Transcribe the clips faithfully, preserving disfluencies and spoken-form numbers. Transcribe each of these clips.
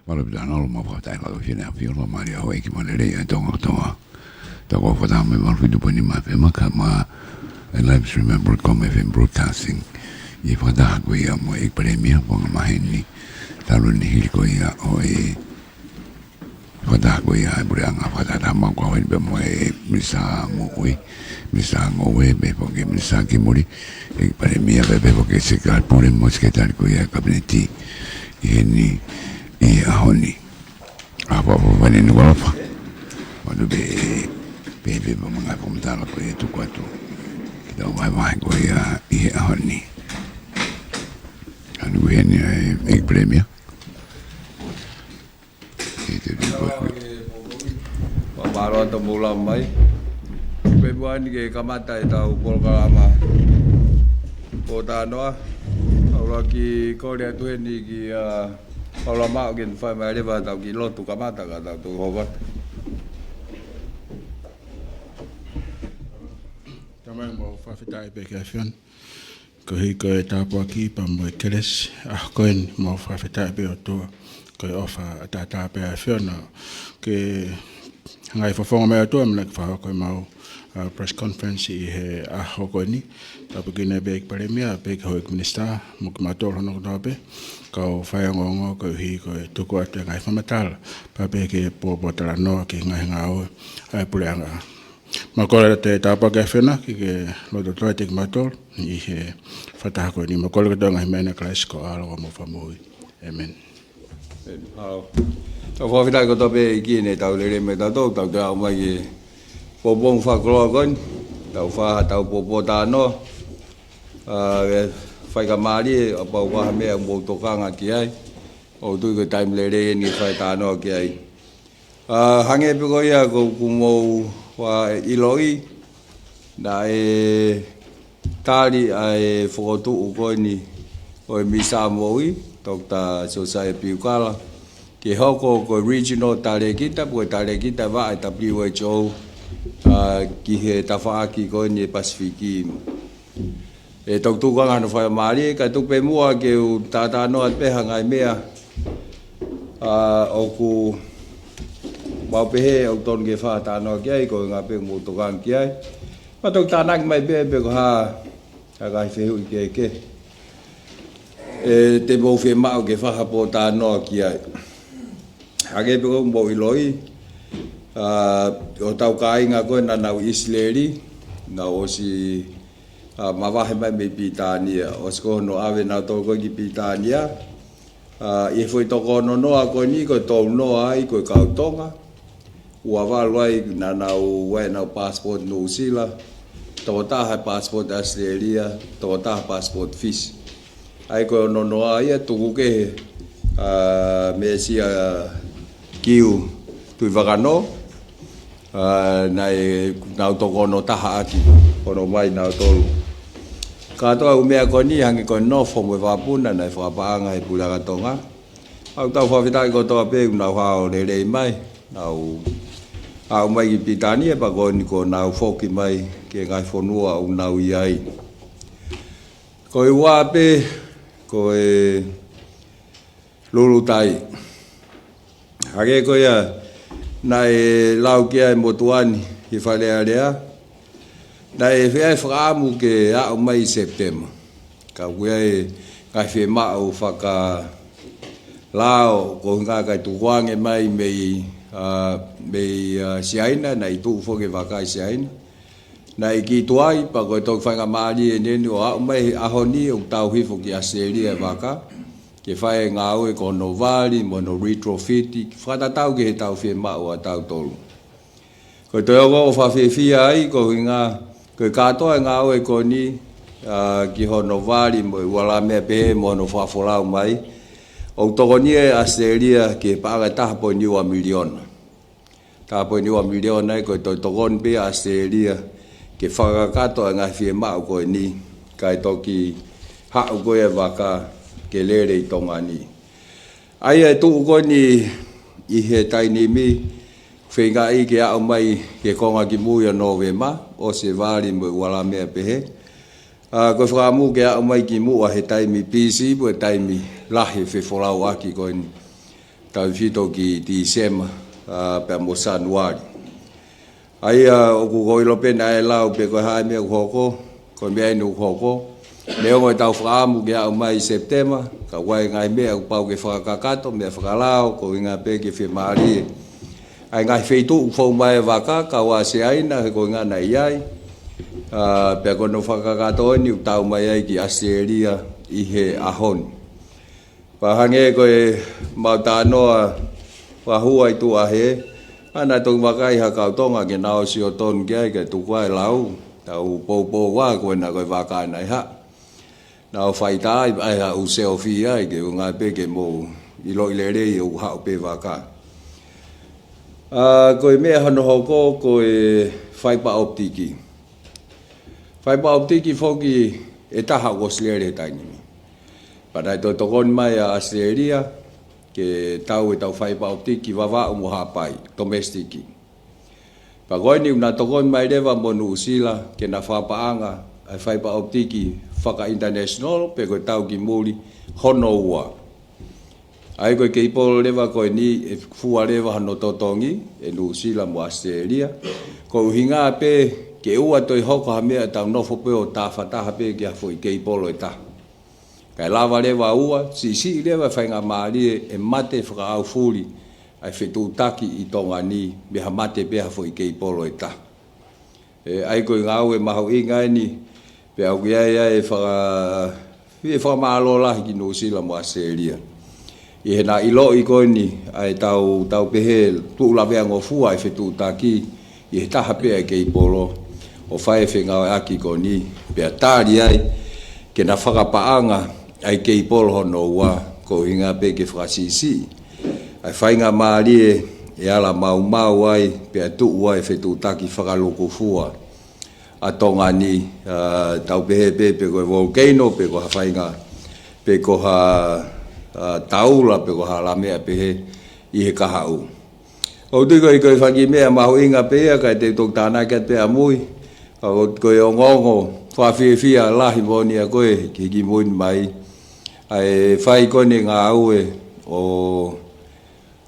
Mālō ʻaupito ʻa e ʻaho ni, mau fakafetaʻi ʻi he ʻafio, mālō e ʻaho ʻEiki, mālō e lelei ʻa e Tonga kotoa. Tau kau fakataha mo e valu fitu poini nima F M ka mo e live stream ʻa e Broadcom F M Broadcasting. ʻI he fakataha ko ia mo e ʻEiki Palēmia, ʻo angamaheni talu eni hili ko ia ʻo e fakataha ko ia ʻa e puleʻanga, fakataha maʻu ko eni pē mo e Minisitā Moʻui, Minisitā Ngoue, pehē foki Minisitā Kimuli, ʻEiki Palēmia, pehē foki Sekelitali Pule mo e Sekelitali ko ia Kapineti ʻi heni ʻi he ʻaho ni. ʻA, fakaʻofoʻofa eni, ʻoku ʻaloʻofa. Manu pē, pē, pē, pē, mo e ngaahi fakamatala ko ia ʻe tuku atu ke tau vahevahe ko ia ʻi he ʻaho ni. Anu heni ʻa e ʻEiki Palēmia. Ke te riko. Mālō atu mou lava mai. Pea ʻoku ʻi ai ke kamata ʻetau polokalama pōtalanoa. ʻOku ou kole atu heni kia Paula Maʻu ke fai mai leva ʻetau kiʻi lotu kamata ka tau toki hoko atu. Tamai, mau fakafetaʻi pē ki he ʻAfiona koeʻuhi ko e tāpuaki pea mo e kelesi ʻa e ʻaho ko eni. Mau fakafetaʻi pē ʻOtua ko e ʻofa ʻataʻatā pē ʻa e ʻAfiona ke hanga ʻo fofonga mai ʻOtua, mena ke fakahoko ʻemau, ʻa, press conference ʻi he ʻaho ko eni. Tāpuekina pē ʻEiki Palēmia, pehē ki he houʻeiki minisitā, mo kimautolu hono kotoa pē kau faiongoongo koeʻuhi ko e tuku atu e ngaahi fakamatala, pea pehē ki he pō-, pōtalanoa ki he ngaahi ngāue ʻa e puleʻanga. Mau kole atu e tāpuaki ʻa e ʻAfiona ke ke loto toʻa ʻiate kimautolu ʻi he fakataha ko eni. Mau kole kotoa ngaahi meʻa ni ʻia Kalaisi ko ho ʻAlo mo homau Fakamoʻui. ʻĒmeni. ʻĒmeni. Mālō. Tau fakafetaʻi kotoa pē ʻEiki heʻene tau lele mai tautolu, tau toe aʻu mai ki he pongipongi fakakoloa ko eni. Tau fai haʻatau pōtalanoa. ʻA, ke fai ka mālie, kapau ko ha meʻa ʻoku mou tokanga ki ai, ʻoku ou tui ko e taimi lelei eni ke fai talanoa ki ai. ʻA, hangē pē ko ia ʻoku mou, ʻa, ʻiloʻi, naʻe tali ʻa e fokotuʻu ko eni ʻo e Minisitā Moʻui, Toketā Siosaia Piukala, ke hoko ko e Regional Talēkita, pe ko e Talēkita Vaʻe W H O, ʻa, ki he tafaʻaki ko eni ʻo e Pasifiki. ʻE toki tuku ange hono faingamālie, kae tuku pē muʻa ke u talanoa atu pē ha ngaahi meʻa, ʻa, ʻoku mau pehē ʻoku totonu ke fai ha talanoa ki ai, koeʻuhi pē ʻoku mou tokanga ki ai. Pea toki tānaki mai pē pe ko e hā ha ngaahi fehuʻi kehekehe ʻe te mou fiemaʻu ke fai ha pōtalanoa ki ai. Hangē pē ko ʻoku mou ʻiloʻi, ʻa, hotau kāinga ko ē naʻa nau ʻi ʻIsileli, naʻe ʻosi, ʻa, mavahe mai mei Pilitānia. ʻOsi ko hono ʻave nautolu ko ē ki Pilitānia, ʻa, ʻi he foʻi toko ono noa ko eni ko e tolu noa ai ko e kau Tonga, ua valu ai naʻa nau ʻi ai ʻenau passport Nuʻusila, toko taha passport ʻAositelēlia, toko taha passport Fisi. ʻA ia ko e ono noa ia tuku kehe, ʻa, Mesia Kiu Tuʻivakanō, ʻa, naʻe nau toko ono taha ʻaki hono ō mai nautolu. Kātoa ʻū meʻa ko eni hangē ko e nofo mo e vakapuna naʻe fakapaʻanga ʻe he Puleʻanga Tonga. ʻOku tau fakafetaʻi kotoa pē ʻoku nau hao lelei mai, nau aʻu mai ki Pilitānia pea ko eni kuo nau foki mai ki he ngaahi fonua ʻoku nau ʻi ai. Ko e ua pē, ko e lulutai. Hangē ko ia naʻe lau ki ai ʻa e motuʻa ni ʻi Fale Alea, naʻe fai ʻa e fakaʻamu ke aʻu mai ʻi Sepitema. Ka ʻoku ʻi ai e ngaahi fiemaʻu fakalao, koeʻuhi kae tukuange mai mei, ʻa, mei, ʻa, Siaina, naʻe tuʻu foki e vaka ʻi Siaina. Naʻe kiʻi tuai, pea ko e toki faingamālie eni ʻo aʻu mai he ʻaho ni ʻoku tau hifo ki ʻAositelēlia e vaka ke fai e ngāue ko hono vali mo hono retrofit, fakatatau ki heʻetau fiemaʻu ʻatautolu. Ko e toe ongo fakafiefia ai, koeʻuhi ko e kātoa e ngāue ko eni, ʻa, ki hono vali mo e ʻū ala meʻa pehē mo hono fakafolau mai, ʻoku tokoni ʻe ʻAositelēlia ki he paʻanga ʻe taha poini ua miliona. Taha poini ua miliona ia ko e toe tokoni pē ʻa ʻAositelēlia ke fakakakato e ngaahi fiemaʻu ko eni, kae toki haʻu ko ia e vaka ke lele ʻi Tonga ni. ʻA ia ʻe tuʻu ko eni ʻi he taimi ni, feingaʻi ke aʻu mai ki he konga kimui ʻo Nōvema, ʻosi e vali mo e ʻū ala meʻa pehē. ʻA, ko e fakaʻamu ke aʻu mai ki muʻa he taimi pisi pe ko e taimi lahi e fefolauʻaki ko eni. tautefito ki Tīsema, ā, pea mo Sānuali. ʻA ia ʻoku ou ʻilo pē naʻe lau pē ko e hā e meʻa ʻoku hoko, ko e meʻa eni ʻoku hoko. Neongo ʻetau fakaʻamu ke aʻu mai ʻi Sepitema, ka ʻoku ʻi ai e ngaahi meʻa ʻoku pau ke fakakakato, meʻa fakalao, koeʻuhinga pē ke fiemālie ʻa e ngaahi feituʻu ʻoku fou mai ai e vaka, kau ʻAsiaina, he koeʻuhinga naʻe ʻi ai. Ā, pea ko hono fakakakato eni ʻoku tau mai ai ki ʻAositelēlia ʻi he ʻaho ni. Pea hangē ko e mau talanoa fakahua ʻi tuʻa hē, ʻa naʻe toki vakai ha kau Tonga ke na ʻosi ʻo tonu ki ai, kae tuku ai e lau, tau poupou ā ko ena ko e vaka naʻe haʻu. Naʻa nau faitāi ai, haʻu selfie ai, koeʻuhinga pē ke mou ʻiloʻi lelei ʻoku haʻu pē vaka. Ā, ko e meʻa hono hoko ko e faipa ʻopitiki. Faipa ʻopitiki foki ʻe taha ʻoku ʻosi lele he taimi ni. Pea naʻe toe tokoni mai ʻa ʻAositelēlia ke tau ʻetau faipa ʻopitiki Vavaʻu mo Haʻapai, domestic. Pea ko eni ʻoku na tokoni mai leva mo Nuʻusila ke na fakapaʻanga ʻa e faipa ʻopitiki faka-international pe ko e tau ki muli hono ua. ʻA ia ko e keipolo leva ko eni ʻe fua leva hono totongi ʻe Nuʻusila mo ʻAositelēlia. Koeʻuhinga pē ke ʻoua toe hoko ha meʻa tau nofo pē ʻo tāfataha pē ki ha foʻi keipolo ʻe taha. Kae lava leva ua, siʻisiʻi leva e faingamālie ʻe mate fakaʻaufuli ʻa e fetuʻutaki ʻi Tonga ni mei ha mate pē ha foʻi keipolo ʻe taha. ʻE, ʻa ia ko e ngāue mahuʻinga eni, pea ʻoku ʻi ai ʻa e faka-, fie fakamālō lahi ki Nuʻusila mo ʻAositelēlia. ʻI heʻena ʻiloʻi ko eni, ʻa e tau, tau pehē tuʻu laveangofua ʻa e fetuʻutaki, ʻi he taha pē ʻa e keipolo, ʻo fai e fengāueʻaki ko eni, pea tali ai, ke na fakapaʻanga ʻa e keipolo hono ua, koeʻuhinga pē ke fakasiʻisiʻi ʻa e faingamālie ʻe ala maumau ai, pea tuʻu ai e fetuʻutaki fakalukufua ʻa Tonga ni, ā, tau pehē pē, pe ko e volcano, pe ko ha faʻahinga, pe ko ha, ā, taula, pe ko ha lameʻa pehē ʻi he kahaʻu. ʻOku ou tui ko e, ko e fanga kiʻi meʻa mahuʻinga pē ia, kae te u toki tānaki atu pē ʻamui, ka ko, ko e ongoongo fakafiefia lahi moʻoni ʻa ko ē, ki he kimuʻa mai, ʻa e fai ko eni e ngāue ʻo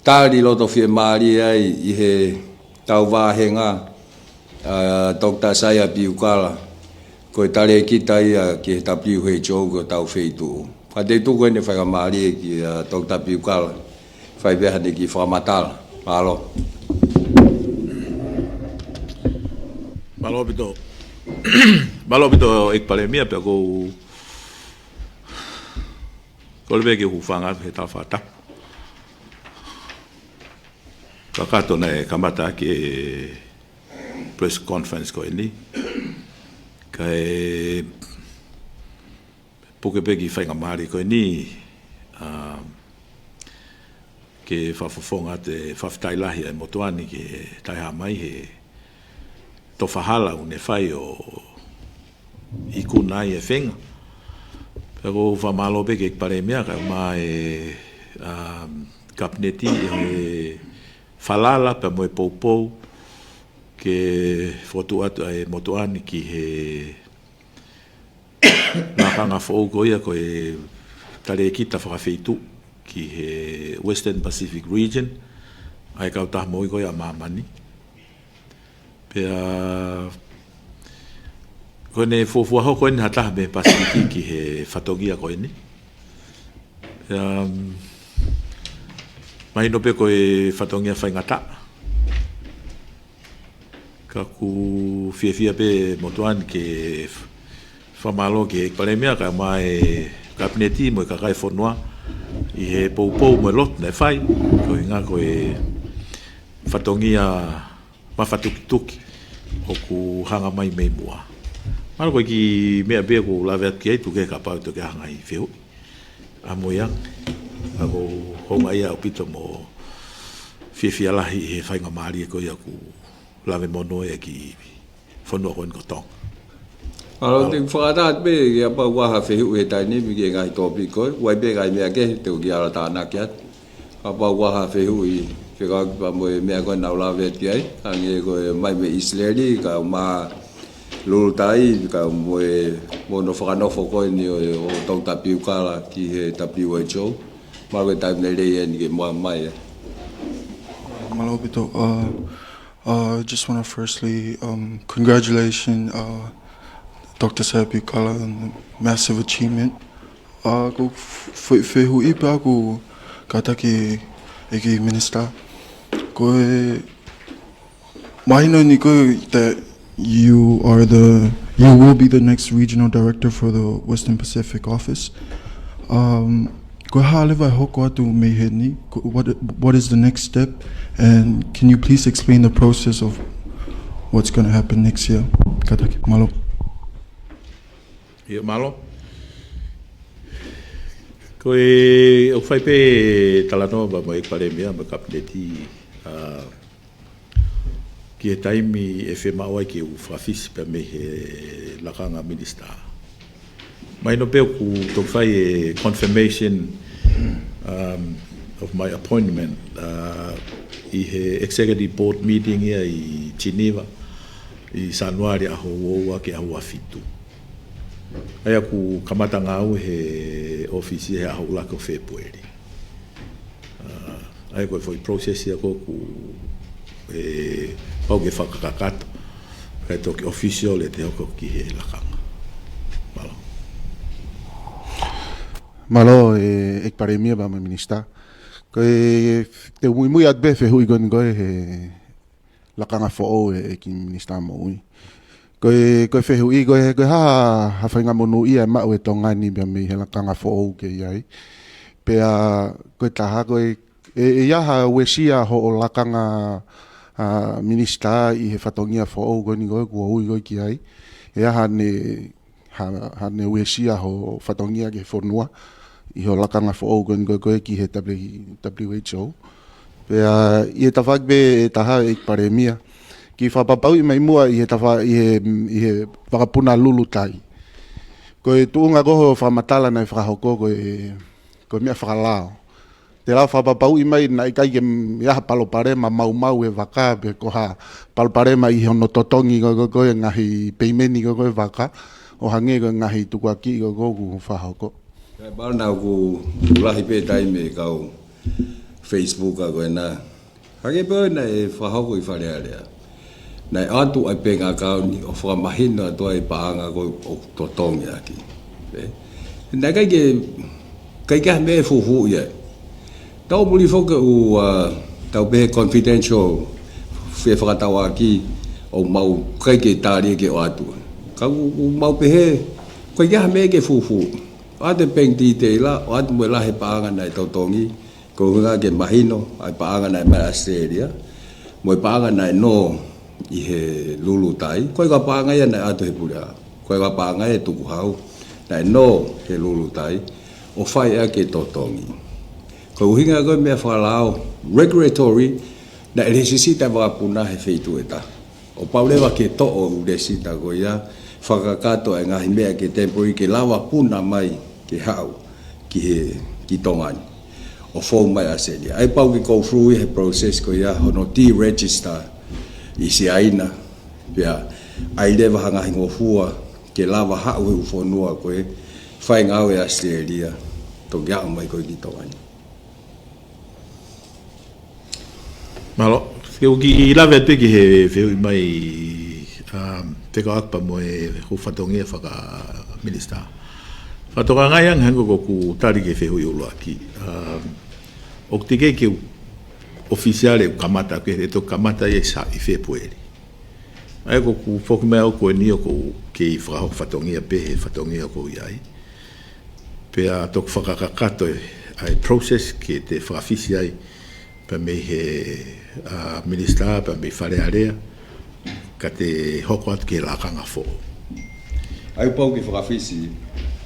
tali loto fiemālie ai ʻi he tau vāhenga, ā, Doctor Saia Piukala, ko e talēkita ia ki he W H O ko e tau feituʻu. Ka te u tuku eni e faingamālie kia Doctor Piukala, fai pē haʻane kiʻi fakamatala. Mālō. Mālō ʻaupito. Mālō ʻaupito ʻEiki Palēmia, pea ʻoku ou kole pē ke u hūfanga atu he tala fakatapu. Kakato naʻe kamata ʻaki e press conference ko eni. Kae puke pē kiʻi faingamālie ko eni, ā, ke fakafofonga atu e fakafetaʻi lahi ʻa e motuʻa ni ki he Taʻehāmai he tofa hala ʻoku ne fai ʻo ikuna ai e fenga. Pea ʻoku ou fakamālō pē ki he ʻEiki Palēmia kae ʻumaʻā e, um, Kapineti ʻi he falala pea mo e poupou ke fokotuʻu atu ʻa e motuʻa ni ki he lakanga foʻou ko ia ko e talēkita fakafeituʻu ki he Western Pacific Region, ʻa e kautaha moʻui ko ia ʻa māmani. Pea ko ʻene fuofua hoko eni ha taha mei he Pasifiki ki he fatongia ko eni. Pea, um, mahino pē ko e fatongia faingataʻa. Ka ʻoku fiefia pē motuʻa ni ke f-, fakamālō ki he ʻEiki Palēmia kae ʻumaʻā e Kapineti mo e kakai e fonua ʻi he poupou mo e lotu naʻe fai, koeʻuhinga ko e fatongia mafatukituki ʻoku hanga mai mei muʻa. Mahalo ko e kiʻi meʻa pē ʻoku ou lave atu ki ai, tuku kehe kapau ʻe toe ʻi ai ha ngaahi fehuʻi. ʻAmuiange, ʻa ʻoku ou houngaʻia ʻaupito mo fiefia lahi he faingamālie ko ia ʻoku lave monū ai e kiʻi fonua ko eni ko Tonga. Mālō. Mālō. Te u fakataha pē kapau ʻoku ʻi ai ha fehuʻi he taimi ni ki he ngaahi tōpiki ko ē, ʻoku ʻi ai pē ngaahi meʻa kehe te u kiʻi ala tānaki atu. Kapau ʻoku ʻi ai ha fehuʻi fekauʻaki pea mo e meʻa ko ē naʻa ku lave atu ki ai, hangē ko e mai mei ʻIsileli, kae ʻumaʻā Lulutai, kae ʻumaʻā mo hono fakanofo ko eni ʻo, ʻo Doctor Piukala ki he W H O. Mālō e taimi lelei eni ke mou mai. Mālō ʻaupito. Uh, uh, just want to firstly, um, congratulations, uh, Doctor Sepi Kala, on the massive achievement. Uh, ko e f-, fehuʻi pē ʻaku kātaki ʻEiki Minisitā. Ko e mahino eni ko e that you are the, you will be the next regional director for the Western Pacific office. Um, ko e hā leva e hoko atu mei heni? Ko, what, what is the next step? And can you please explain the process of what's gonna happen next year? Kātaki, mālō. ʻIo, mālō. Ko e, ʻoku fai pē talanoa mo e ʻEiki Palēmia mo e Kapineti, ʻa, ki he taimi ʻe fiemaʻu ai ke u fakafisi pē mei he lakanga minisitā. Mahino pē ʻoku toki fai e confirmation, um, of my appointment, uh, ʻi he executive board meeting ia ʻi Geneva, ʻi Sānuali ʻaho ua ua ki he ʻaho ua fitu. ʻA ia ʻoku kamata ngāue he ʻōfisi he ʻaho ʻuluaki ʻo Fēpueli. ʻA, ʻa ia ko e foʻi process ia ko ē ʻoku, ʻe, pau ke fakakakato. Kae toki official ʻete hoko ki he lakanga. Mālō. Mālō, ʻe, ʻEiki Palēmia pea mo e Minisitā. Ko e, te u muimui atu pē he fehuʻi ko eni ko ē he lakanga foʻou ʻe, ʻEiki Minisitā Moʻui. Ko e, ko e fehuʻi, ko e, ko e hā ha faʻahinga monūʻia ʻe maʻu ʻe Tonga ni pea mei he lakanga foʻou ʻoku ke ʻi ai. Pea, ko e taha, ko e, ʻe, ʻe ʻi ai ha uesia hoʻo lakanga, ʻa, minisitā ʻi he fatongia foʻou ko eni ko ē kuo ui ko ē ki ai. ʻE ʻi ai haʻane ha, haʻane uesia hoʻo fatongia ki he fonua, ʻi hoʻo lakanga foʻou ko eni ko ē, ko ē ki he W-, W H O. Pea, ʻi he tafaʻaki pē ʻe taha ʻEiki Palēmia, kiʻi fakapapauʻi mai muʻa ʻi he tafa-, ʻi he, ʻi he vakapuna lulutai. Ko e tuʻunga ko hoʻo fakamatala naʻe fakahoko ko e, ko e meʻa fakalao. Te lava fakapapauʻi mai naʻe ʻikai ke m-, ʻi ai ha palopalema maumau e vaka pe ko ha palopalema ʻi hono totongi ko ē, ko ē, ko ē ngaahi peimeni ko ē, ko ē vaka, ʻo hangē ko e ngaahi tukuakiʻi ko ē, ko ē ʻoku fakahoko. Kae pau naʻa ku lahi pē taimi he kau Facebook ʻa ko ena. Hangē pē naʻe fakahoko ʻi Fale Alea. Naʻe ʻoatu ai pē ngāue ni ʻo fakamahino atu ai paʻanga ko ē ʻoku totongi ʻaki. Ē? Naʻe ʻikai ke, ʻikai ke ʻi ai ha meʻa ʻe fufuuʻi ai. Tau muli foki ʻo, ʻa, tau pehē confidential fefakatauʻaki ʻoku mau ʻikai ke tali ke ʻoatu. Ka ʻoku, ʻoku mau pehē, ʻikai ke ʻi ai ha meʻa ke fufuuʻi. ʻOatu e bank detail, ʻoatu mo e lahi e paʻanga naʻe totongi, ko e ʻuhinga ke mahino ʻa e paʻanga naʻe mai ʻAositelēlia, mo e paʻanga naʻe nō ʻi he lulutai, ko e ʻuhinga paʻanga ia naʻe ʻoatu he puleʻanga, ko e ʻuhinga paʻanga ia ʻe tukuhau, naʻe nō he lulutai, ʻo fai ʻaki e totongi. Ko e ʻuhinga ko e meʻa fakalao, regulatory, naʻe lēsisita e vakapuna he feituʻu ʻe taha. ʻO pau leva ke toʻo e lēsisita ko ia, fakakakato e ngaahi meʻa ke temporary ke lava puna mai ke haʻu ki he, ki Tonga ni. ʻO fou mai ʻAositelēlia. ʻA ia pau ke go through he process ko ia, hono deregister ʻi Siaina. Pea, ʻai leva ha ngaahi ngofua ke lava haʻu he ʻū fonua ko ē, fai ngāue ʻAositelēlia, toki aʻu mai ko ē ki Tonga ni. Mālō, ke u kiʻi lave atu ki he fehuʻi mai, um, fekauʻaki pea mo e hoʻo fatongia fakaminisitā. Fakatokangaʻi ange hangē ko ʻeku tali ki he fehuʻi ʻuluaki. Um, ʻoku teʻeki ke u ʻofisiale ʻeku kamata, ke te kamata ia ʻi Sa-, ʻi Fēpueli. ʻA ia ko ʻeku foki mai au ko eni ʻoku ou kei fakahoko fatongia pē he fatongia ʻoku ou ʻi ai. Pea toki fakakakato e, ʻa e process ke te fakafisi ai, pea mei he, ʻa, minisitā, pea mei Fale Alea, ka te hoko atu ki he lakanga foʻou. ʻA ia pau ke fakafisi.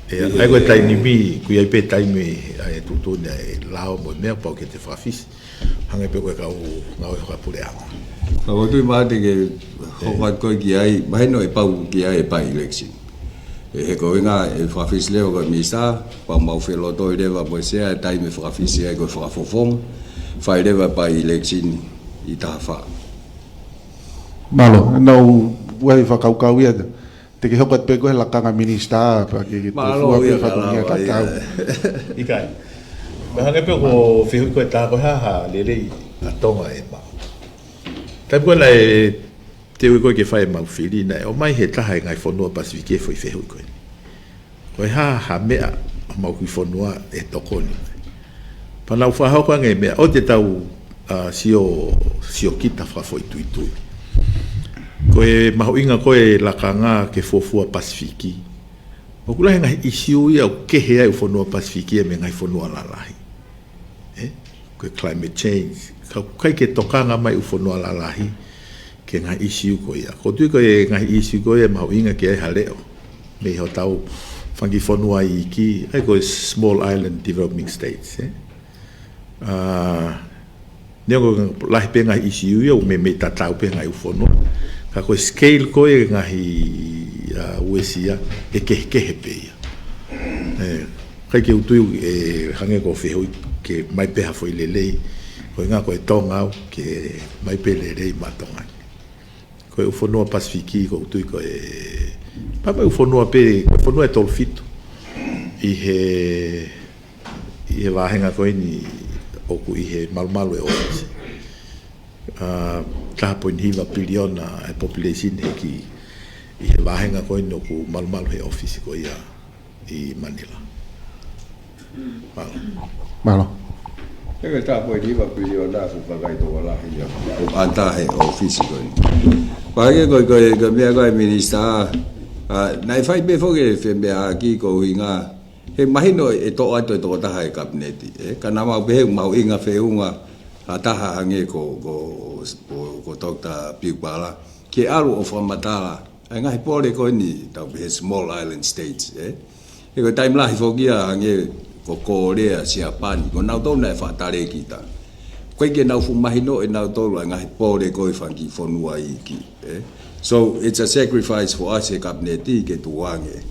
ʻE, ʻa ia ko e taimi, ko ia pē taimi, ʻa e tuʻutuʻuni ʻa e lao mo e meʻa pau ke te fakafisi. Hangē pē ko e kau ngāue fakapuleʻanga. Ka ʻoku ou tui mahalo te ke hoko atu ko ē ki ai, mahino ʻe pau ki ai e by-election. ʻE he ko e ʻuhinga ʻe fakafisi leva ko e minisitā, pea mau felotoi leva mo e sea, taimi ʻe fakafisi ai ko e fakafofonga, fai leva by-election ʻi taha fā. Mālō, nau ʻai fakakaukau ia te ke hoko atu pē ko e lakanga minisitā, pea ke, ke mālō, fua pē ia fatongia ka lava, tatau. ʻIkai. Mahalo pē ko e fehuʻi ko e tā ko e hā ha lelei ʻa Tonga ʻe maʻu. Taimi ko ē naʻe teuʻi ko ē ke fai ʻemau fili naʻe ʻomai he taha e ngaahi fonua Pasifiki e foʻi fehuʻi ko ē. Ko e hā ha meʻa ʻa homau kiʻi fonua ʻe tokoni. Pea nau fakahoko ange e meʻa ʻo te tau, ʻa, sio, siokita fakafoʻituitui. Ko e mahuʻinga ko e lakanga ke fuofua Pasifiki. ʻOku lahi e ngaahi ʻisiū ia ʻoku kehe ai e fonua Pasifiki ia mei he ngaahi fonua lalahi. ʻE, ko e climate change. Ka ʻoku ʻikai ke tokanga mai e fonua lalahi ki he ngaahi ʻisiū ko ia. ʻOku ou tui ko e ngaahi ʻisiū ko ia ʻe mahuʻinga ke ʻai ha leʻo mei hotau fanga kiʻi fonua iiki, ʻa ia ko e small island developing states, ē. ʻA, neongo lahi pē ngaahi ʻisiū ia ʻoku meimei tatau pē he ngaahi fonua. Ka ko e scale ko e ngaahi, ʻa, uesia ʻe kehekehe pē ia. ʻE, ʻikai ke u tui ʻe hangē ko e fehuʻi ke ʻomai pē ha foʻi lelei. Ko e ʻuhinga ko e Tonga au ke ʻomai pē lelei maʻa Tonga. Ko e ʻū fonua Pasifiki ʻoku ou tui ko e, pea mo e ʻū fonua pē, ko e fonua ʻe tolu fitu ʻi he, ʻi he vāhenga ko eni ʻoku ʻi he malumalu e ʻōfisi. ʻA, taha poini hiva piliona e population he ki, ʻi he vāhenga ko eni ʻoku malumalu he ʻōfisi ko ia ʻi Manila. Mālō. Mālō. ʻE ko e taha poini hiva piliona ʻoku kakai tokolahi ia ʻoku ʻatā he ʻōfisi ko eni. Pea ko e, ko e, ko e meʻa ko e Minisitā, ʻa, naʻe fai pē foki e femeʻaʻaki ko e ʻuhinga he mahino ʻe toʻo atu e tokotaha e Kapineti, ē? Ka naʻa mau pehē ʻoku mahuʻinga feʻunga ha taha hangē ko, ko, ko, ko Doctor Piukala ke ʻalu ʻo fakamatala ʻa e ngaahi pole ko eni tau pehē small island states, ē? He ko e taimi lahi foki ia hangē ko Kōlea, Siapani, ko nautolu naʻe faʻa talēkita. ʻOku ʻikai ke nau fuʻu mahinoʻi ʻe nautolu ʻa e ngaahi pole ko e fanga kiʻi fonua iiki, ē? So it's a sacrifice for us he Kapineti ke tuʻu ange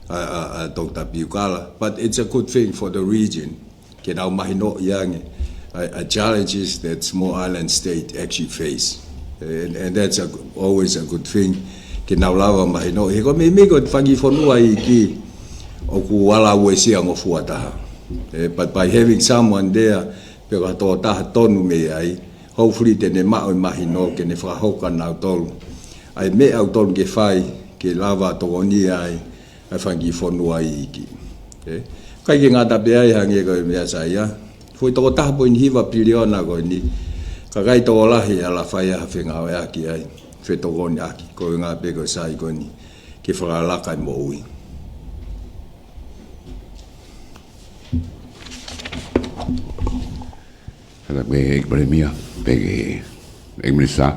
ʻa, ʻa, ʻa Doctor Piukala, but it's a good thing for the region ke nau mahinoʻi ange ʻa, ʻa e challenges that small island state actually face. And, and that's a, always a good thing ke nau lava mahinoʻi. He ko e meimei ko e fanga kiʻi fonua iiki ʻoku ala uesia ngofua taha. Eh, but by having someone there, pe ko ha tokotaha tonu mei ai, hopefully te ne maʻu e mahino ke ne fakahoko kia nautolu ʻa e meʻa ʻoku totonu ke fai ke lava tokonia ai ʻa e fanga kiʻi fonua iiki. Eh? ʻIkai ke ngata pē ai, hangē ko e meʻa sai ia, foʻi toko taha poini hiva piliona ko eni, kakai tokolahi ʻe ala fai ha fengāueʻaki ai, fetokoniʻaki, ko e ʻuhinga pē ko e sai ko eni ke fakalaka e moʻui. Fakatapu ki he ʻEiki Palēmia, pea ki he ʻEiki Minisitā.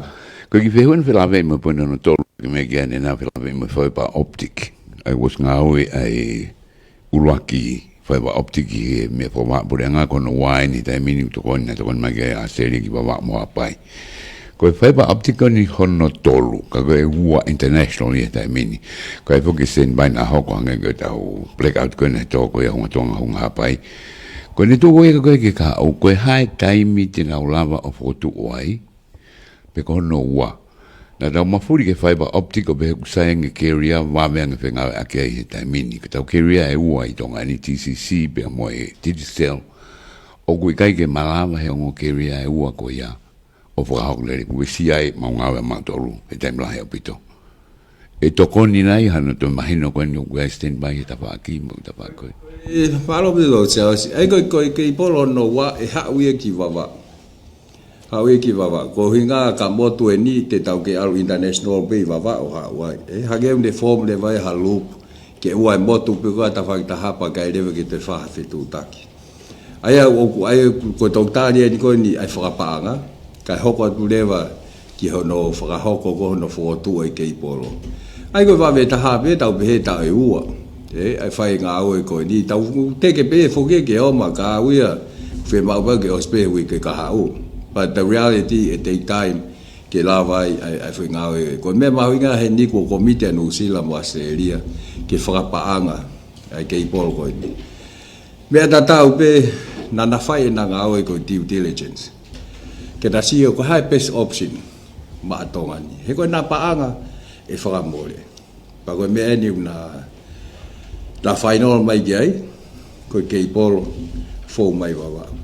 Ko e kiʻi fehuʻi ʻeni felāveʻi mo e poini hono tolu, ke meʻa ki ai ʻanenai, felāveʻi mo e fiber optic. ʻA ia kuo ʻosi ngāue ʻa e ʻuluaki fiber optic ʻi he meʻa fakavahaʻapuleʻanga, ko hono ua ʻeni he taimi ni ʻoku tokoni, naʻe tokoni mai ki ai ʻa ʻAositelēlia ki Vavaʻu mo Haʻapai. Ko e fiber optic ko eni hono tolu, ka ko e ua international ia he taimi ni. Ko e foki standby naʻa hoko hangē ko ʻetau blackout ko ē naʻe tō ko ia Hunga Tonga, Hunga Haʻapai. Ko ʻene tuʻu ko ia ko ē ki he kahaʻu, ko e hā e taimi te nau lava ʻo fokotuʻu ai, pe ko hono ua. Naʻa tau mafuli ki he fiber optic ʻo pehē ʻoku sai ange carrier, vave ange fengāueʻaki ai he taimi ni. Ko ʻetau carrier ʻe ua ʻi Tonga ni, T C C pea mo e Digicel. ʻOku ʻikai ke malava he ongo carrier ʻe ua ko ia ʻo fakahoko lelei, ʻoku uesia ai ʻemau ngāue ʻamautolu he taimi lahi ʻaupito. ʻE tokoni nai hano toe mahino ko eni ʻoku ʻi ai standby he tafaʻaki mo e tafaʻaki ko ē? ʻE, mālō ʻaupito Siaosi. ʻA ia ko e, ko e, ko e cable hono ua ʻe haʻu ia ki Vavaʻu. Haʻu ia ki Vavaʻu. Ko e ʻuhinga ko e motu ʻeni te tau kei ʻalu international pē ʻi Vavaʻu ʻo haʻu ai. ʻE, hangē ʻoku ne form leva ia ha loop ke ʻoua ʻe motu pē ko ē ha tafaʻaki taha pea ʻikai leva ke toe fai ha fetuʻutaki. ʻA ia ʻoku, ʻa ia ko e toketā ʻeni ko eni ʻa e fakapaʻanga, kae hoko atu leva ki hono fakahoko ko hono fokotuʻu e cable. ʻA ia ko e vave taha pē tau pehē taʻu ʻe ua. ʻE, ʻa e fai ngāue ko eni, tau teke pē foki ke ʻomai ka ʻoku ʻi ai e fiemaʻu pē ke ʻosi pē he uike kahaʻu. But the reality, it take time ke lava ai ʻa e, ʻa e fai ngāue. Ko e meʻa mahuʻinga heni ko e kōmiti ʻa Nuʻusila mo ʻAositelēlia ke fakapaʻanga ʻa e cable ko eni. Meʻa tatau pē naʻa na fai ʻena ngāue ko e due diligence. Ke na sio ko e hā e best option maʻa Tonga ni. He ko ʻena paʻanga ʻe fakamole. Pea ko e meʻa ʻeni ʻoku na, na final mai ki ai, ko e cable, fou mai Vavaʻu.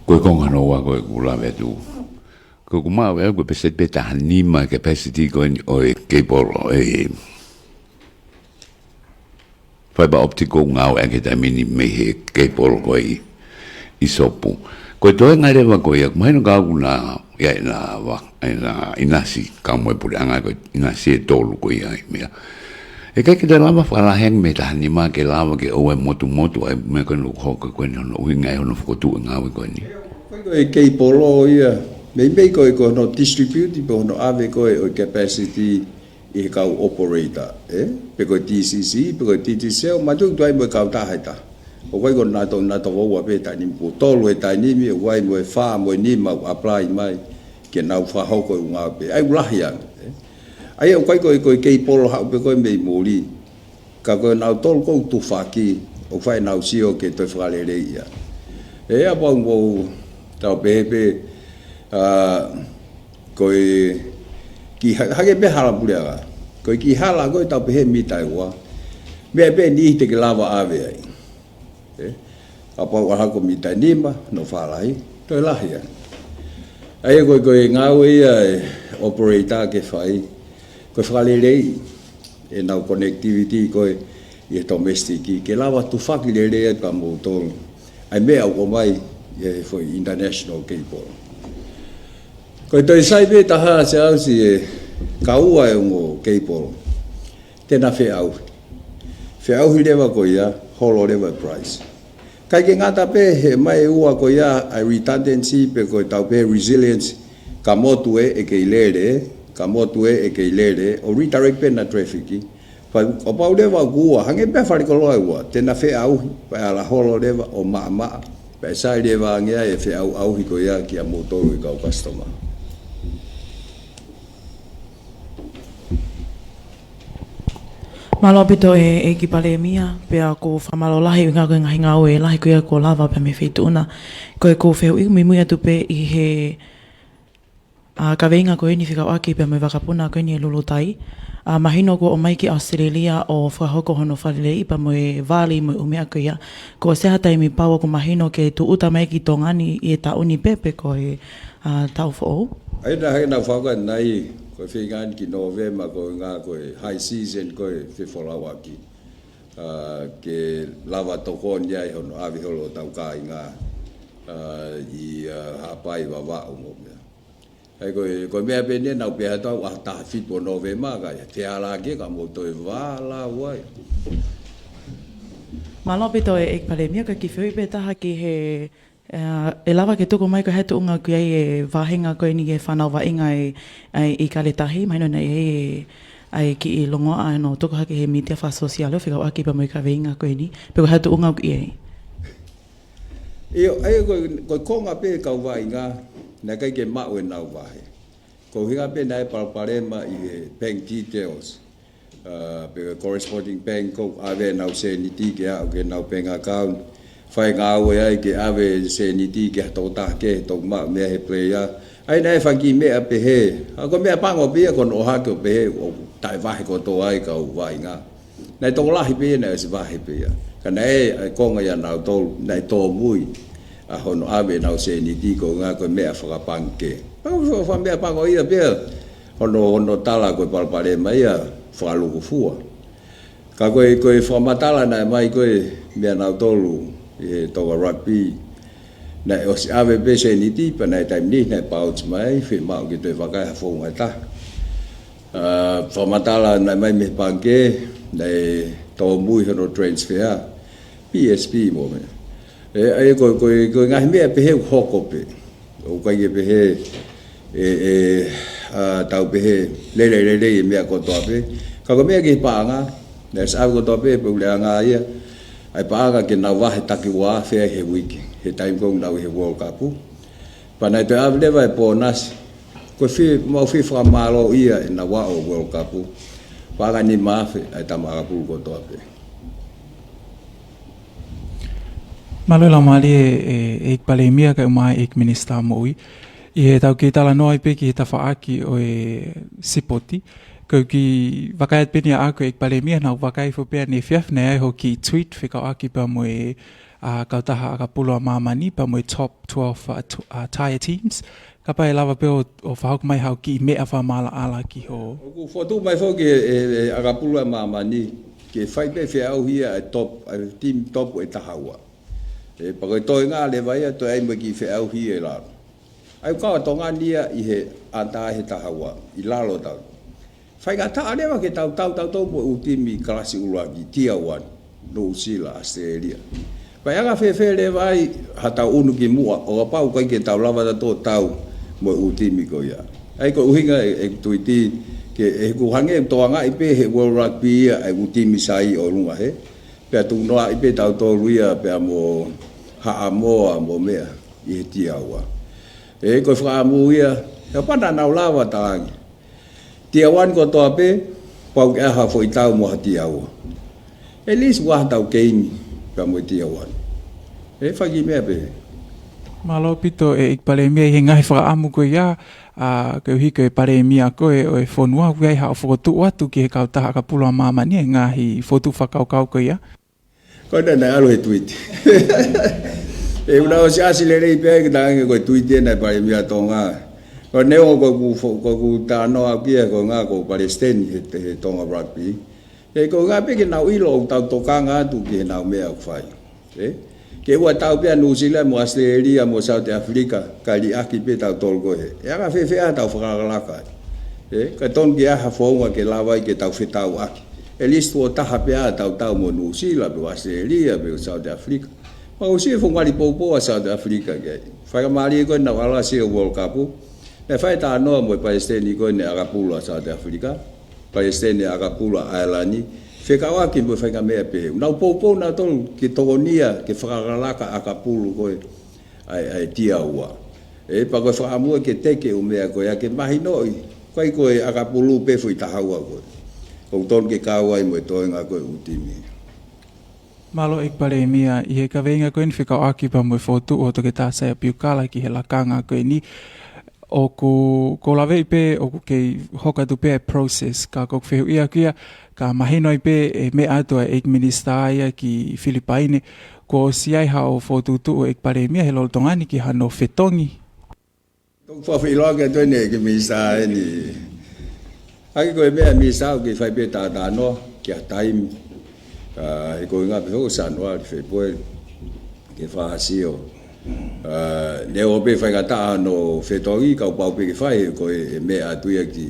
Ko e konga hono ua ko ē ʻoku lave atu. Ko ʻeku maʻu ʻe au ko e peseti pē taha nima capacity ko eni ʻo e cable ʻo e fiber optic ʻoku ngāueʻaki he taimi ni mei he cable ko ē ʻi, ʻi Sopu. Ko e toenga leva ko ia, ʻoku mahino ka ʻoku na, ia ʻi na va, ʻi na ʻinasi, kau mo e puleʻanga ko ē ʻinasi ʻe tolu ko ia ʻi meʻa. ʻE ʻikai ke te lava fakalahi ange mei he taha nima ke lava ke ʻoua ʻe motumotu ʻa e meʻa ko eni ʻoku hoko ko eni hono ʻuhinga ʻi hono fokotuʻu e ngāue ko eni. Ko e cable ia, meimei ko e ko hono distribute pe hono ʻave ko ē ʻo e capacity ʻi he kau operator, ē? Pe ko e T C C, pe ko e T T C, ʻo matuʻutuʻu ai mo e kautaha ʻe taha. ʻOku ʻikai ko nautolu, nautolu ua pē he taimi ni, kuo tolu he taimi ni, ʻoku ʻi ai mo e fā mo e nima ʻoku apply mai ke nau fakahoko e ʻū ngāue pē. ʻA ia ʻoku lahi ange, ē? ʻA ia ʻoku ʻikai ko e, ko e cable haʻu pē ko ē mei muli. Ka ko nautolu ʻoku tufaki, ʻoku fai ʻenau sio ke toe fakaleleiʻi ia. ʻE, ʻa pau mo tau pehē pē, ʻa, ko e kiʻi ha-, hangē pē hala puleʻanga. Ko e kiʻi hala ko ē tau pehē mita ʻe ua. Meʻa pē ʻe niʻihi te ke lava ʻave ai. ʻE, kapau ʻoku ʻalu hake ko e mita ʻe nima, hono fakalahi, toe lahi ange. ʻA ia ko e, ko e ngāue ia ʻa e operator ke fai, ko e fakaleleiʻi ʻenau connectivity ko ē ʻi he domestic ke lava tufaki lelei ai pea mo tolu. ʻA e meʻa ʻoku ʻomai ʻi he foʻi international cable. Ko e toe sai pē taha Siaosi ʻe kau ai e ongo cable. Te na feʻauhi. Feʻauhi leva ko ia, holo leva e price. ʻIkai ke ngata pē he ʻomai e ua ko ia ʻa e redundancy pe ko e tau pehē resilience, ka motu ē ʻe kei lele, ka motu ē ʻe kei lele, ʻo redirect pē ʻena traffic. Pea ʻo pau leva ʻoku ua, hangē pē ha falekoloa ʻe ua, te na feʻauhi, pea ʻe ala holo leva ʻo maʻamaʻa, pea ʻe sai leva ange ai e feʻauʻauhi ko ia kia moutolu e kau customer. Mālō ʻaupito e, ʻEiki Palēmia, pea ʻoku ou fakamālō lahi ʻi he ngaahi ngāue lahi ko ia kuo lava pea mei he feituʻu na. Ko ʻeku fehuʻi muimui atu pē ʻi he, ʻa, kaveinga ko eni fekauʻaki pea mo e vakapuna ko eni ʻe Lulutai. ʻA, mahino kuo ʻomai ki ʻAositelēlia ʻo fakahoko hono fakaleleiʻi pea mo e vali mo e ʻū meʻa ko ia. Ko e hā e taimi pau ʻoku mahino ke tūʻuta mai ki Tonga ni ʻi he taʻu ni pē pe ko e, ʻa, taʻu foʻou? ʻA ia naʻe hangē naʻa ku fakahoko atu ai, ko e feinga eni ki Nōvema ko e ʻuhinga ko e high season ko e fefolauʻaki. ʻA, ke lava tokoni ai hono ʻave holo ʻo tau kāinga, ʻa, ʻi, ʻa, Haʻapai, Vavaʻu mo e meʻa. ʻA ia ko e, ko e meʻa pē eni naʻa ku pehē atu au ʻaho taha fitu ʻo Nōvema ka ʻi ai te ala ke ka mou toe vala uai. Mālō ʻaupito e, ʻEiki Palēmia, ko e kiʻi fehuʻi pē taha ki he, ʻa, ʻe lava ke tuku mai ko e hā e tuʻunga ʻoku ʻi ai e vāhenga ko eni ki he fānau vaʻinga ʻi, ʻi, ʻi Kaletahi, mahino naʻe ʻi ai e, ʻa e kiʻi longoaʻa ʻa hono tuku hake he mītia fakasōsiale ʻo fekauʻaki pea mo e kaveinga ko eni, pe ko e hā e tuʻunga ʻoku ʻi ai? ʻIo, ʻa ia ko e, ko e konga pē kau vaʻinga, naʻe ʻikai ke maʻu ʻenau vahe. Ko e ʻuhinga pē naʻe palopalema ʻi he bank details. ʻA, pe corresponding bank ʻoku ʻave ʻenau sēniti ke aʻu ki heʻenau bank account. Fai ngāue ai ke ʻave sēniti ki ha tokotaha kehe ʻoku maʻu meʻa he player. ʻA ia naʻe fai kiʻi meʻa pehē. ʻA ko e meʻa pango pē ia ko hono ʻohake ʻo pehē ʻoku taʻevahe kotoa ai kau vaʻinga. Naʻe tokolahi pē ia, naʻe ʻosi vahe pē ia. Ka naʻe ʻi ai e konga ʻia nautolu, naʻe tōmui ʻa hono ʻave ʻenau sēniti ko e ʻuhinga ko e meʻa fakapangikē. Pea ko e fa-, fa-, meʻa pango ia pē ia, hono, hono tala ko e palopalema ia fakalūkufua. Ka ko e, ko e fakamatala naʻe ʻomai ko ē mei nautolu ʻi he Tonga Rugby, naʻe ʻosi ʻave pē sēniti pea naʻe taimi ni naʻe bounce mai, fiemaʻu ke toe vakai ha founga ʻe taha. ʻA, fakamatala naʻe ʻomai mei he pangikē, naʻe tōmui hono transfer, P S P mo e meʻa. ʻE, ʻa ia ko e, ko e, ko e ngaahi meʻa pehē ʻoku hoko pē. ʻOku ʻikai ke pehē, ʻe, ʻe, ʻa, tau pehē, lele, lele, lele, e meʻa kotoa pē. Ka ko e meʻa ki he paʻanga, naʻe ʻosi ʻave kotoa pē, pea ʻuleʻanga ia, ʻa e paʻanga ke nau vahe takiua afe ai he uike, he taimi ko ē ʻoku nau ʻi he World Cup. Pea naʻe toe ʻave leva e pōnasi. Ko e fie, mau fie fakamālōʻia ʻenau aʻu ʻo World Cup. Paʻanga nima afe ʻa e tama ʻakapulu kotoa pē. Mālō e laumālie e, e, ʻEiki Palēmia kae ʻumaʻā e ʻEiki Minisitā Moʻui. ʻI heʻetau kei talanoa ai pē ki he tafaʻaki ʻo e sipoti. Ko e kiʻi vakai atu pē eni ʻaʻaku ʻEiki Palēmia, naʻá ku vakai foki pē ʻaneefiafi naʻe ʻi ai hoʻo kiʻi tweet fekauʻaki pea mo e, ʻa, kautaha ʻakapulu ʻa māmani pea mo e top twelve, ʻa, t-, ʻa, tier teams. Kapau ʻe lava pē ʻo, ʻo fakahoko mai haʻo kiʻi meʻa fakamaʻalaʻala ki hoʻo. ʻOku fokotuʻu mai foki ʻe, ʻe, ʻe ʻakapulu ʻa māmani ke fai pē feʻauhi ʻa e top, ʻa e team top ʻe taha ua. ʻE, pea ko e toenga leva ia toe ʻai mo e kiʻi feʻauhi ʻi lalo. ʻA ia ʻoku kau ʻa Tonga ni ia ʻi he under ʻe taha ua, ʻi lalo tau. Faingataʻa leva ke tau tau tautolu mo e ʻū timi kalasi ʻuluaki, tier one, Nuʻusila, ʻAositelēlia. Pea ʻe anga fēfē leva ai haʻatau ʻunu ki muʻa, ʻo kapau ʻoku ʻikai ke tau lava tautolu tau mo e ʻū timi ko ia. ʻA ia ko e ʻuhinga e, e tuiti ke, ʻe, ʻoku hangē ʻoku tokangaʻi pē he World Rugby ia e ʻū timi sai ʻo ʻolunga hē. Pea tukunoaʻi pē tautolu ia pea mo Haʻamoa mo meʻa ʻi he tier ua. ʻE, ko e fakaʻamu ia, he ʻoku pau naʻa nau lava talaange. Tier one kotoa pē, pau ke ʻai ha foʻi tau mo ha tier ua. At least ʻoua ʻe tau keimi pea mo e tier one. ʻE, fai kiʻi meʻa pē. Mālō ʻaupito ʻEiki Palēmia ʻi he ngaahi fakaʻamu ko ia, ʻa, koeʻuhi ko e Palēmia koe ʻo e fonua, ʻoku ʻi ai haʻo fokotuʻu atu ki he kautaha ʻakapulu ʻa māmani e ngaahi fokotuʻu fakakaukau ko ia. Ko ena naʻe ʻalu he tuiti. ʻE, ʻoku na ʻosi ʻasi lelei pē ai ke talaange ko e tuiti ena ʻa e Palēmia Tonga. Ko e neongo ko ʻeku fo-, ko ʻeku talanoa au ki ai ko e ngaahi ko palesiteni he, he Tonga Rugby. ʻE, ko e ngaahi pē ke nau ʻilo ʻoku tau tokanga atu ki heʻenau meʻa ʻoku fai. ʻE? Ke ʻoua ʻe tau pē ʻa Nuʻusila mo ʻAositelēlia mo South Africa, kae liʻaki pē tautolu ko ē. ʻE anga fēfē ʻa ʻetau fakalakalaka ai. ʻE? Ka tonu ke ʻai ha founga ke lava ai ke tau fetauʻaki. At least tuʻo taha pē ʻa ʻetau tau mo Nuʻusila, pe ʻAositelēlia, pe South Africa. Pea ʻosi e founga li poupou ʻa South Africa ki ai. Faingamālie ko ē naʻa nau ʻalu ʻo ʻasi ʻo World Cup. Naʻe fai talanoa mo e palesiteni ko eni ʻakapulu ʻa South Africa. Palesiteni ʻakapulu ʻa ʻAelani, fekauʻaki mo e faʻahinga meʻa pehē. Nau poupou nautolu ke tokonia, ke fakalakalaka ʻakapulu ko ē ʻa e, ʻa e tier ua. ʻE, pea ko e fakaʻamu ke teke e ʻū meʻa ko ia ke mahinoʻi, ʻikai ko e ʻakapulu pē foʻi taha ua ko ē. ʻOku tonu ke kau ai mo e toenga ko ē ʻū timi. Mālō ʻEiki Palēmia, ʻi he kaveinga ko eni fekauʻaki pea mo e fokotuʻu ʻo Toketā Saia Piukala ki he lakanga ko eni, ʻoku, ʻoku ou laveʻi pē ʻoku kei hoko atu pē e process, ka ko ʻeku fehuʻi ʻaʻaku ia, ka mahino ai pē ʻe meʻa atu ʻa e ʻEiki Minisitā ia ki Filipaine, kuo ʻosi ʻi ai haʻo fokotuʻutuʻu ʻEiki Palēmia he lolotonga ni ki hano fetongi? Toki fakafeʻiloaki atu eni ki he Minisitā eni. ʻAki ko e meʻa Minisitā ʻoku kei fai pē talanoa ki ha taimi. ʻA, he ko e ngaahi pē foʻi Sānuali, Fēpueli, ke fakasio. ʻA, neongo pē faingataʻa hono fetongi, ka ʻoku pau pē ke fai, ko e, e meʻa atu ia ki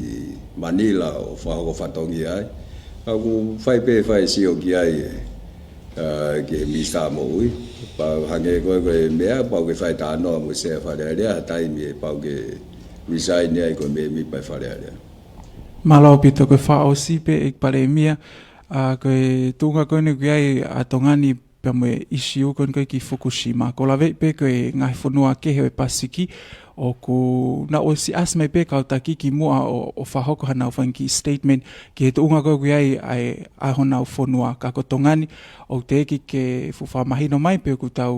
Manila ʻo fakahoko fatongia ai. Ka ʻoku fai pē fai sio ki ai, ʻa, ki he Minisitā Moʻui. Pea hangē ko ē ko e meʻa, pau ke fai talanoa mo e Sea Fale Alea, ha taimi ʻe pau ke resign ai ko e mēmipa ʻo e Fale Alea. Mālō ʻaupito, ko e fakaʻosi pē ʻEiki Palēmia, ʻa, ko e tuʻunga ko eni ʻoku ʻi ai ʻa Tonga ni pea mo e ʻisiū ko eni ko ē ki Fukushima. ʻOku ou laveʻi pē ko e ngaahi fonua kehe ʻo e Pasifiki, ʻoku nau ʻosi ʻasi mai pē kau taki ki muʻa ʻo, ʻo fakahoko hanau fanga kiʻi statement ki he tuʻunga ko ē ʻoku ʻi ai ʻa e, ʻa honau fonua, ka ko Tonga ni, ʻoku teʻeki ke fuʻu fakamahino mai pe ʻoku tau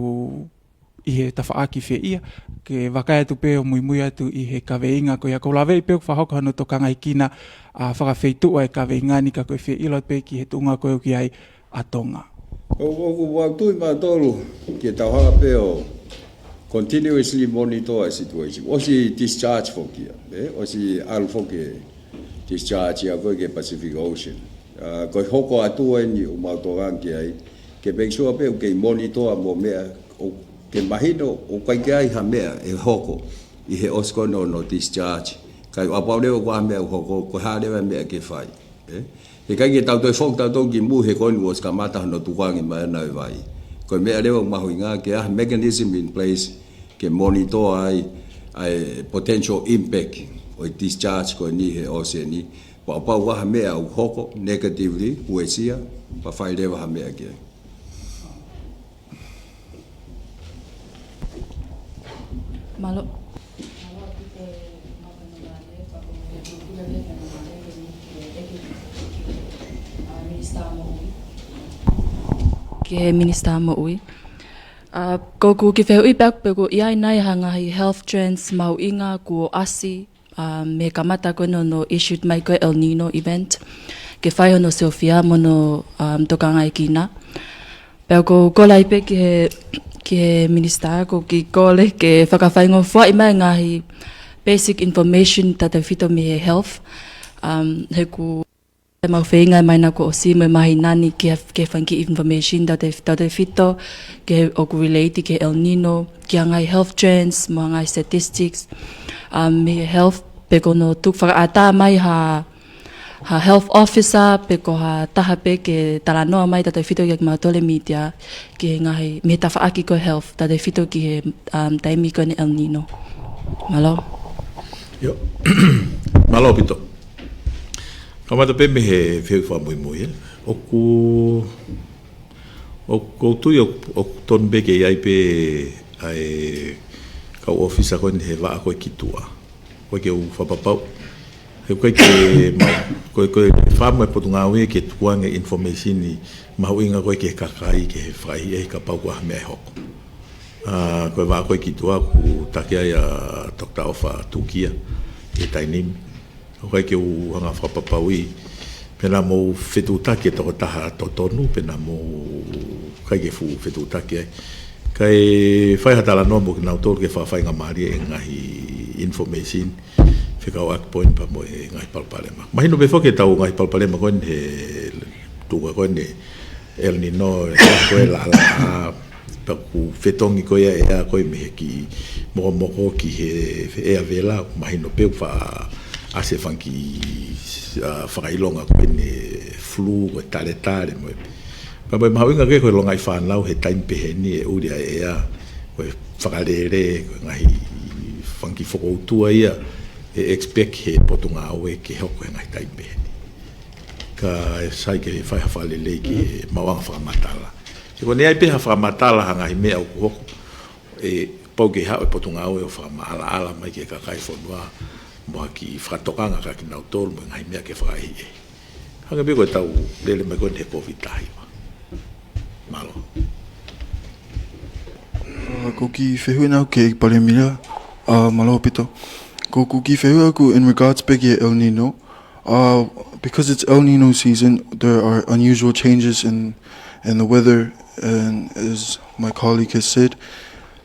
ʻi he tafaʻaki fē ia, ke vakai atu pē ʻo muimui atu ʻi he kaveinga ko ia. ʻOku ou laveʻi pē ʻoku fakahoko hano tokangaekina, ʻa, fakafeituʻu ʻa e kaveinga ni, ka ko e fie ʻilo pē ki he tuʻunga ko ē ʻoku ʻi ai ʻa Tonga. ʻO, ʻoku ou tui mautolu ke tau hanga pē ʻo continuously monitor e situation. ʻOsi discharge foki ia, ʻe? ʻOsi ʻalu foki e discharge ia ko ē ki he Pacific Ocean. ʻA, ko e hoko atu eni ʻoku mau tokanga ki ai, ke make sure pē ʻoku kei monitor mo meʻa, ʻo ke mahino ʻoku ʻikai ke ʻi ai ha meʻa ʻe hoko ʻi he ʻosi ko ē hono discharge. Kae ʻoua pau leva ʻoku ʻi ai ha meʻa ʻe hoko, ko e hā leva e meʻa ke fai. ʻE? He ʻikai ke tau toe foki tautolu ki mui he ko eni kuo ʻosi kamata hono tukuange mai ʻa e vai. Ko e meʻa leva ʻoku mahuʻinga ke ʻi ai ha mechanism in place ke monitor ai ʻa e potential impact ʻo e discharge ko eni he ocean ni. Pea kapau ʻoku ʻi ai ha meʻa ʻoku hoko negatively, uesia, pea fai leva ha meʻa ki ai. Mālō. Ki he Minisitā Moʻui. ʻA, ko ʻeku kiʻi fehuʻi pē ʻaʻaku pe ʻoku ʻi ai nai ha ngaahi health trends mahuʻinga kuo ʻasi um, mei he kamata ko ē hono issued mai ko ē El Nino event, ke fai hono selfie mo hono, um, tokangaekina. Pea ʻoku ou kole ai pē ki he, ki he minisitā, ʻoku ou kiʻi kole ke fakafaingofuaʻi mai ngaahi basic information tautautefito mei he health. Um, he ʻoku ʻi ai ʻemau feinga mai naʻa kuo ʻosi mo e māhina ni ki he, ki he fanga kiʻi information tautautefito, ki he ʻoku relate ki he El Nino, ki he ngaahi health trends, mo e ngaahi statistics, um, mei he health, pe ko hono tuku fakaʻatā mai ha, ha health officer, pe ko ha taha pē ke talanoa mai tautautefito kiate kimautolu e media, ki he ngaahi, mei he tafaʻaki ko e health, tautautefito ki he, um, taimi ko eni El Nino. Mālō. ʻIo. Mālō ʻaupito. Kamata pē mei he fehuʻi fakamuimui, ē. ʻOku, ʻoku ou tui ʻoku, ʻoku tonu pē ke ʻi ai pē ʻa e kau ʻōfisa ko eni he vaʻa ko ē ki tuʻa. ʻOku ʻikai ke u fakapapau. He ʻoku ʻikai ke mau, ko e, ko e fakaʻamu e Potungāue ke tukuange information mahuʻinga ko ē ki he kakai, ki he fakaʻehiʻehi kapau ko ha meʻa ʻe hoko. ʻA, ko e vaʻa ko ē ki tuʻa ʻoku taki ai ʻa Doctor ʻOfa Tukia, he taimi ni. ʻOku ʻikai ke u hanga fakapapauʻi pe naʻa mou fetuʻutaki e tokotaha totonu, pe naʻa mou ʻikai ke fuʻu fetuʻutaki ai. Kae fai ha talanoa mo kinautolu ke fakafaingamālie e ngaahi information, fekauʻaki pē eni pea mo e ngaahi palopalema. Mahino pē foki ʻetau ngaahi palopalema ko eni he tuʻunga ko eni El Nino, e ko e laʻalaʻā, pea ʻoku fetongi ko ia e ʻea ko ē mei he kiʻi mokomoko ki he ʻea vela, mahino pē ʻoku faʻa ʻasi e fanga kiʻi, ʻa, fakaʻilonga ko eni flu, ko e taletale, mo e. Pea mo e mahuʻinga ko ē ko e longaʻi fānau he taimi pehē ni ʻe ʻuli ʻa e ʻea, ko e fakalele, ko e ngaahi fanga kiʻi fokoutua ia, ʻe expect he Potungāue ke hoko he ngaahi taimi pehē ni. Kae sai ke fai ha fakalelei ki he maʻuʻanga fakamatala. He ko eni ʻi ai pē ha fakamatala ha ngaahi meʻa ʻoku hoko, ʻe pau ke haʻu e Potungāue ʻo fakamaʻalaʻala mai ki he kakai e fonua, mo ha kiʻi fakatokanga kia kinautolu mo e ngaahi meʻa ke fakaʻehiʻehi. Hangē pē ko ʻetau lele mai ko eni he Covid taha hiva. Mālō. ʻA, ko e kiʻi fehuʻi ʻena ki he Palēmia, ʻa, mālō ʻaupito. Ko e kiʻi fehuʻi ʻaku in regards pē ki he El Nino, uh, because it's El Nino season, there are unusual changes in, in the weather, and as my colleague has said,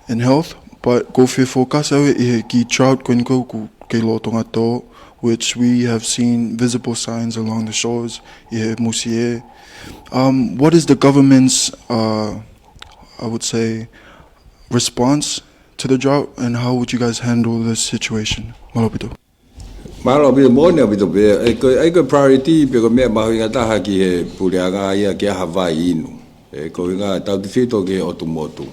in health. But ʻoku ou fie focus au ʻi he kiʻi drought ko eni ʻoku kei lolotonga tō, which we have seen visible signs along the shores ʻi he Musie. Um, what is the government's, uh, I would say, response to the drought, and how would you guys handle this situation? Mālō ʻaupito. Mālō ʻaupito, moʻoni ʻaupito pē. ʻE ko e, ʻa ia ko e priority pe ko e meʻa mahuʻinga taha ki he puleʻanga ia ke ʻi ai ha vai inu. ʻE ko e ʻuhinga tautefito ki he ʻotu motu.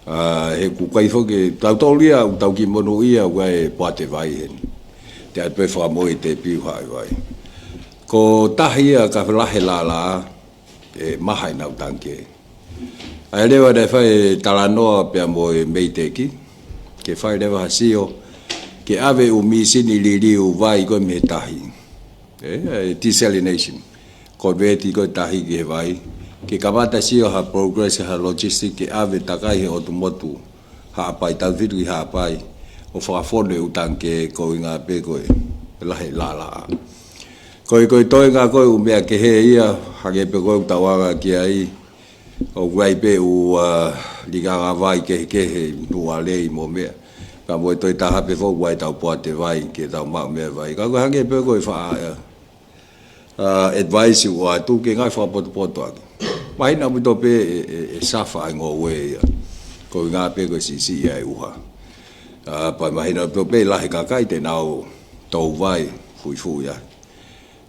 ʻA, he ʻoku ʻikai foki, tautolu ia ʻoku tau kiʻi monūʻia ʻoku ʻi ai e poate vai heni. Te ʻai pē fakamoʻui te piu haʻi vai. Ko e tahi ia ka lahi e laʻalaʻā, ʻe maha ʻenau tangikē. ʻA ia leva naʻe fai e talanoa pea mo e MEIDECC, ke fai leva ha sio, ke ʻave ʻū mīsini liliu vai ko ē mei he tahi. ʻE, ʻa e desalination. Convert ko ē tahi ki he vai. Ke kamata sio ha progress ha logistic ke ʻave takai he ʻotu motu Haʻapai, tautefito ki Haʻapai, ʻo fakafonu e ʻū tangikē ko e ʻuhinga pē ko e lahi e laʻalaʻā. Ko e, ko e toenga ko e ʻū meʻa kehe ia, hangē pē ko e ʻū tauʻanga ki ai, ʻoku ʻi ai pē ʻū, ʻa, likanga vai kehekehe, Nuʻualei mo e meʻa. Ka mo e toe taha pē foki ʻoku ʻi ai ʻetau poate vai, ke tau maʻu meʻa vai. Ka ko e hangē pē ko e faʻa, ʻa, advice ʻoku ʻoatu ke ngaahi fakapotopoto ʻaki. Mahino ʻaupito pē ʻe, ʻe, ʻe suffer ʻa e ngoue ia. Ko e ʻuhinga pē ko e siʻisiʻi ʻa e ʻuha. ʻA, pea mahino ʻaupito pē lahi e kakai te nau tō vai fuifui ai.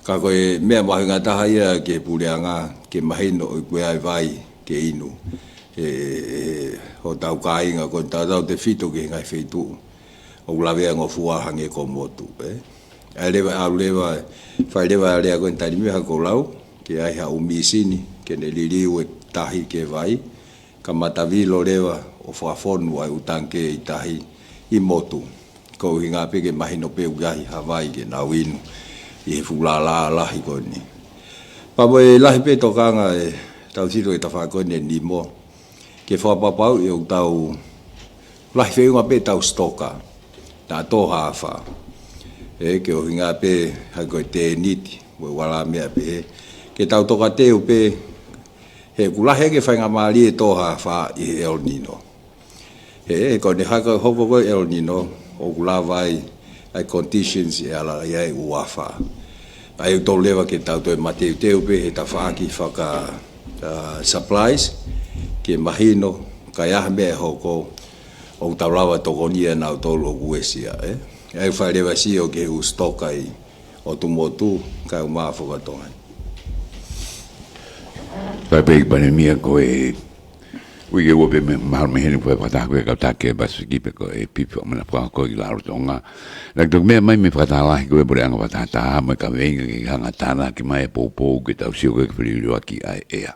Ka ko e meʻa mahuʻinga taha ia ki he puleʻanga ke mahino ʻoku ʻi ai e vai ke inu. ʻE, ʻe, ʻe, hotau kāinga ko eni tautefito ki he ngaahi feituʻu ʻoku lavea ngofua hangē ko Motu, ē. ʻA ia leva ʻalu leva, fai leva e lea ko eni taimi ni hangē ko e lau, ke ʻi ai ha ʻū mīsini, ke ne liliu e tahi ki he vai, kamata vilo leva ʻo fakafonu ʻa e ʻū tangikē ʻi tahi ʻi Motu. Ko e ʻuhinga pē ke mahino pē ʻoku ʻi ai ha vai ke nau inu ʻi he fuʻu laʻalaʻā lahi ko eni. Pea mo e lahi pē tokanga ʻe tautefito ki he tafaʻaki ko eni ʻe Nimo. Ke fakapapauʻi ʻoku tau lahi feʻunga pē ʻetau stock, naʻa tō ha afā. ʻE, ke ʻuhinga pē, hangē ko e tēniti, mo e uala meʻa pē, ke tau tokateu pē, he ʻoku lahi ange faingamālie ʻe tō ha fā ʻi he El Nino. He, he ko ʻene haka hoko ko e El Nino, ʻoku lava ai, ʻa e conditions ʻe ala ai ʻa e uafa. ʻA ia ʻoku totonu leva ke tau toe mateuteu pē he tafaʻaki faka, uh, supplies, ke mahino, ka ʻi ai ha meʻa ʻe hoko, ʻoku tau lava tokonia nautolu ʻoku uesia, ē? ʻA ia ʻoku fai leva sio ki he ʻū stock ʻi ʻotu motu, kae ʻumaʻā foki ʻa Tonga ni. Fai pē ki Palēmia ko e uike ua pē mei, mahalo mei heni ko e fakataha ko e kau taki ʻa e Pasifiki pe ko e pipi ʻo mana fakahoko ki lalo Tonga. Naʻe toki meʻa mai mei he fakataha lahi ko e puleʻanga fakatahataha mo e kaveinga ke hanga ʻo tānaki mai e poupou ke tau sio ko e feliliuaki ʻa e ʻea.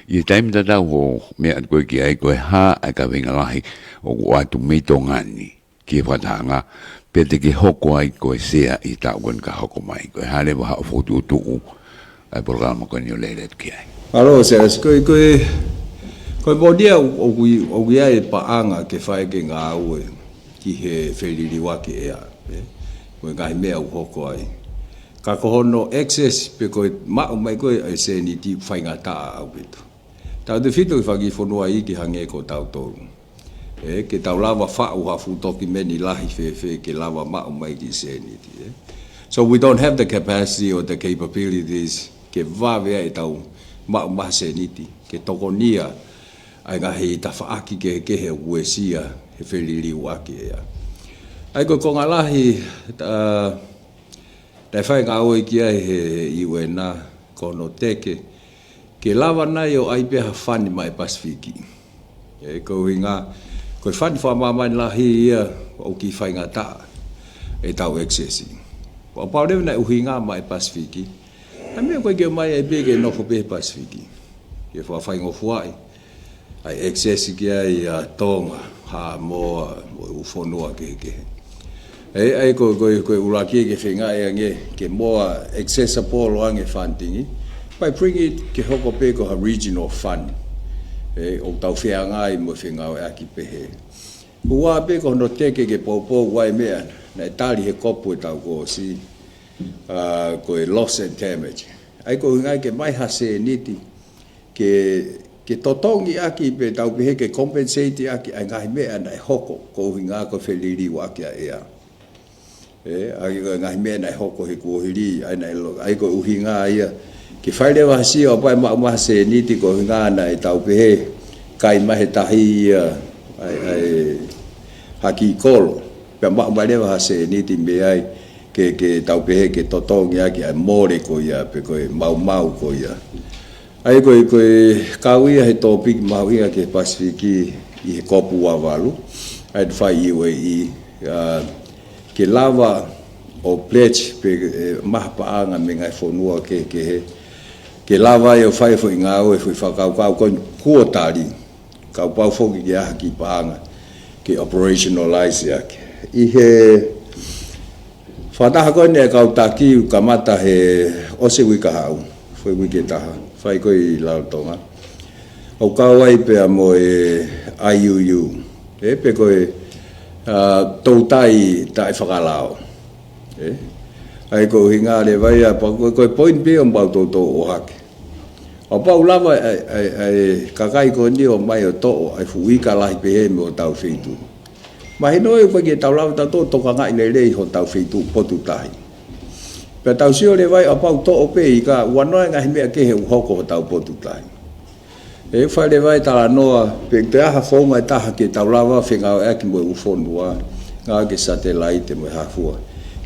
ʻI he taimi tatau ʻoku meʻa atu ko e ki ai ko e hā ʻa e kaveinga lahi ʻoku ʻoatu mei Tonga ni ki he fakatahaʻanga, pea te ke hoko ai ko e sea ʻi he taʻu ko eni ka hoko mai. Ko e hā leva haʻo fokotuʻutuʻu ʻa e polokalama ko eni ʻo lele atu ki ai. Mālō, Siaosi, ko e, ko e, ko e moʻoni ia ʻoku, ʻoku ʻi ai e paʻanga ke fai ʻaki e ngāue ki he feliliuaki ʻea, ē? Ko e ngaahi meʻa ʻoku hoko ai. Ka ko hono access pe ko e maʻu mai ko e, ʻa e sēniti faingataʻa ʻaupito. Tautefito ki he fanga kiʻi fonua iiki hangē ko tautolu. ʻE, ke tau lava faʻu ha fuʻu tokimeni lahi fēfē ke lava maʻu mai ki he sēniti, ē. So we don't have the capacity or the capabilities ke vave ai ʻetau maʻu mai ha sēniti, ke tokonia ʻa e ngaahi tafaʻaki kehekehe ʻoku uesia he feliliuaki ʻea. ʻA ia ko e konga lahi, uh, naʻe fai ngāue ki ai he, he U N, ko hono teke, ke lava nai ʻo ʻai pē ha fani maʻa e Pasifiki. ʻE, ko e ʻuhinga, ko e fani fakamāmani lahi ia ʻoku kiʻi faingataʻa ʻetau access. Kapau leva naʻe ʻuhinga maʻa e Pasifiki, ʻa e meʻa ko ē ke ʻomai ai pē ke nofo pē he Pasifiki. Ke fakafaingofuaʻi ʻa e access ki ai ʻa Tonga, Haʻamoa, mo e ʻū fonua kehekehe. ʻE, ʻa ia ko, ko, ko e ʻuluaki ke feinga ange, ke more accessible ange funding, by bring it ke hoko pē ko ha regional fund. ʻE, ʻoku tau feangai mo e fengāueʻaki pehē. Ua pē ko hono teke ke poupou ʻa e meʻa, naʻe tali he kopu ʻe tau ko ʻosi, uh, ko e loss and damage. ʻA ia ko e ʻuhinga ke ʻomai ha sēniti, ke, ke totongi ʻaki pe tau pehē ke compensate ʻaki ʻa e ngaahi meʻa naʻe hoko, ko e ʻuhinga ko e feliliuaki ʻa e ʻea. ʻE, ʻa ia ko e ngaahi meʻa naʻe hoko he kuohili, ʻa ia naʻe lo-, ʻa ia ko e ʻuhinga ia. Ke fai leva ha sio ʻo pea maʻu mai ha sēniti ko e ʻuhinga naʻe tau pehē, kai mai he tahi ia, ʻa e, ʻa e, ha kiʻi kolo. Pea maʻu mai leva ha sēniti mei ai, ke, ke tau pehē ke totongi ʻaki ʻa e mole ko ia, pe ko e maumau ko ia. ʻA ia ko e, ko e kau ia he tōpiki mahuʻinga ki he Pasifiki ʻi he kopu ua valu, ʻa ia naʻe fai ʻi U A E, uh, ke lava ʻo pledge pe, ʻe, maʻu ha paʻanga mei he ngaahi fonua kehekehe, ke lava ai ʻo fai e foʻi ngāue, foʻi fakakaukau ko eni kuo tali, kapau foki ke ʻai ha kiʻi paʻanga ke operationalize ʻaki. ʻI he fakataha ko eni ʻa e kau taki ʻoku kamata he ʻosi e uike kahaʻu, foʻi uike ʻe taha, fai ko ē ʻi Rarotonga. ʻOku kau ai pea mo e I U U, ʻe, pe ko e, uh, toutai taʻefakalao. ʻE, ʻa ia ko e ʻuhinga leva ia, pea ko e, ko e point pē ʻoku mau toutou ʻohake. ʻO pau lava ʻa e, ʻa e, ʻa e kakai ko eni ʻo ʻomai ʻo toʻo ʻa e fuʻu ika lahi pehē mei hotau feituʻu. Mahino ʻe ʻikai ke tau lava tautolu ʻo tokangaʻi lelei hotau feituʻu potu tahi. Pea tau sio leva ai ʻo pau toʻo pē ika, ua noa e ngaahi meʻa kehe ʻoku hoko hotau potu tahi. ʻE fai leva e talanoa, pe ʻe ʻi ai ha founga ʻe taha ke tau lava fengāueʻaki mo e ʻū fonua, ngāue ki he satelaite mo e hā fua.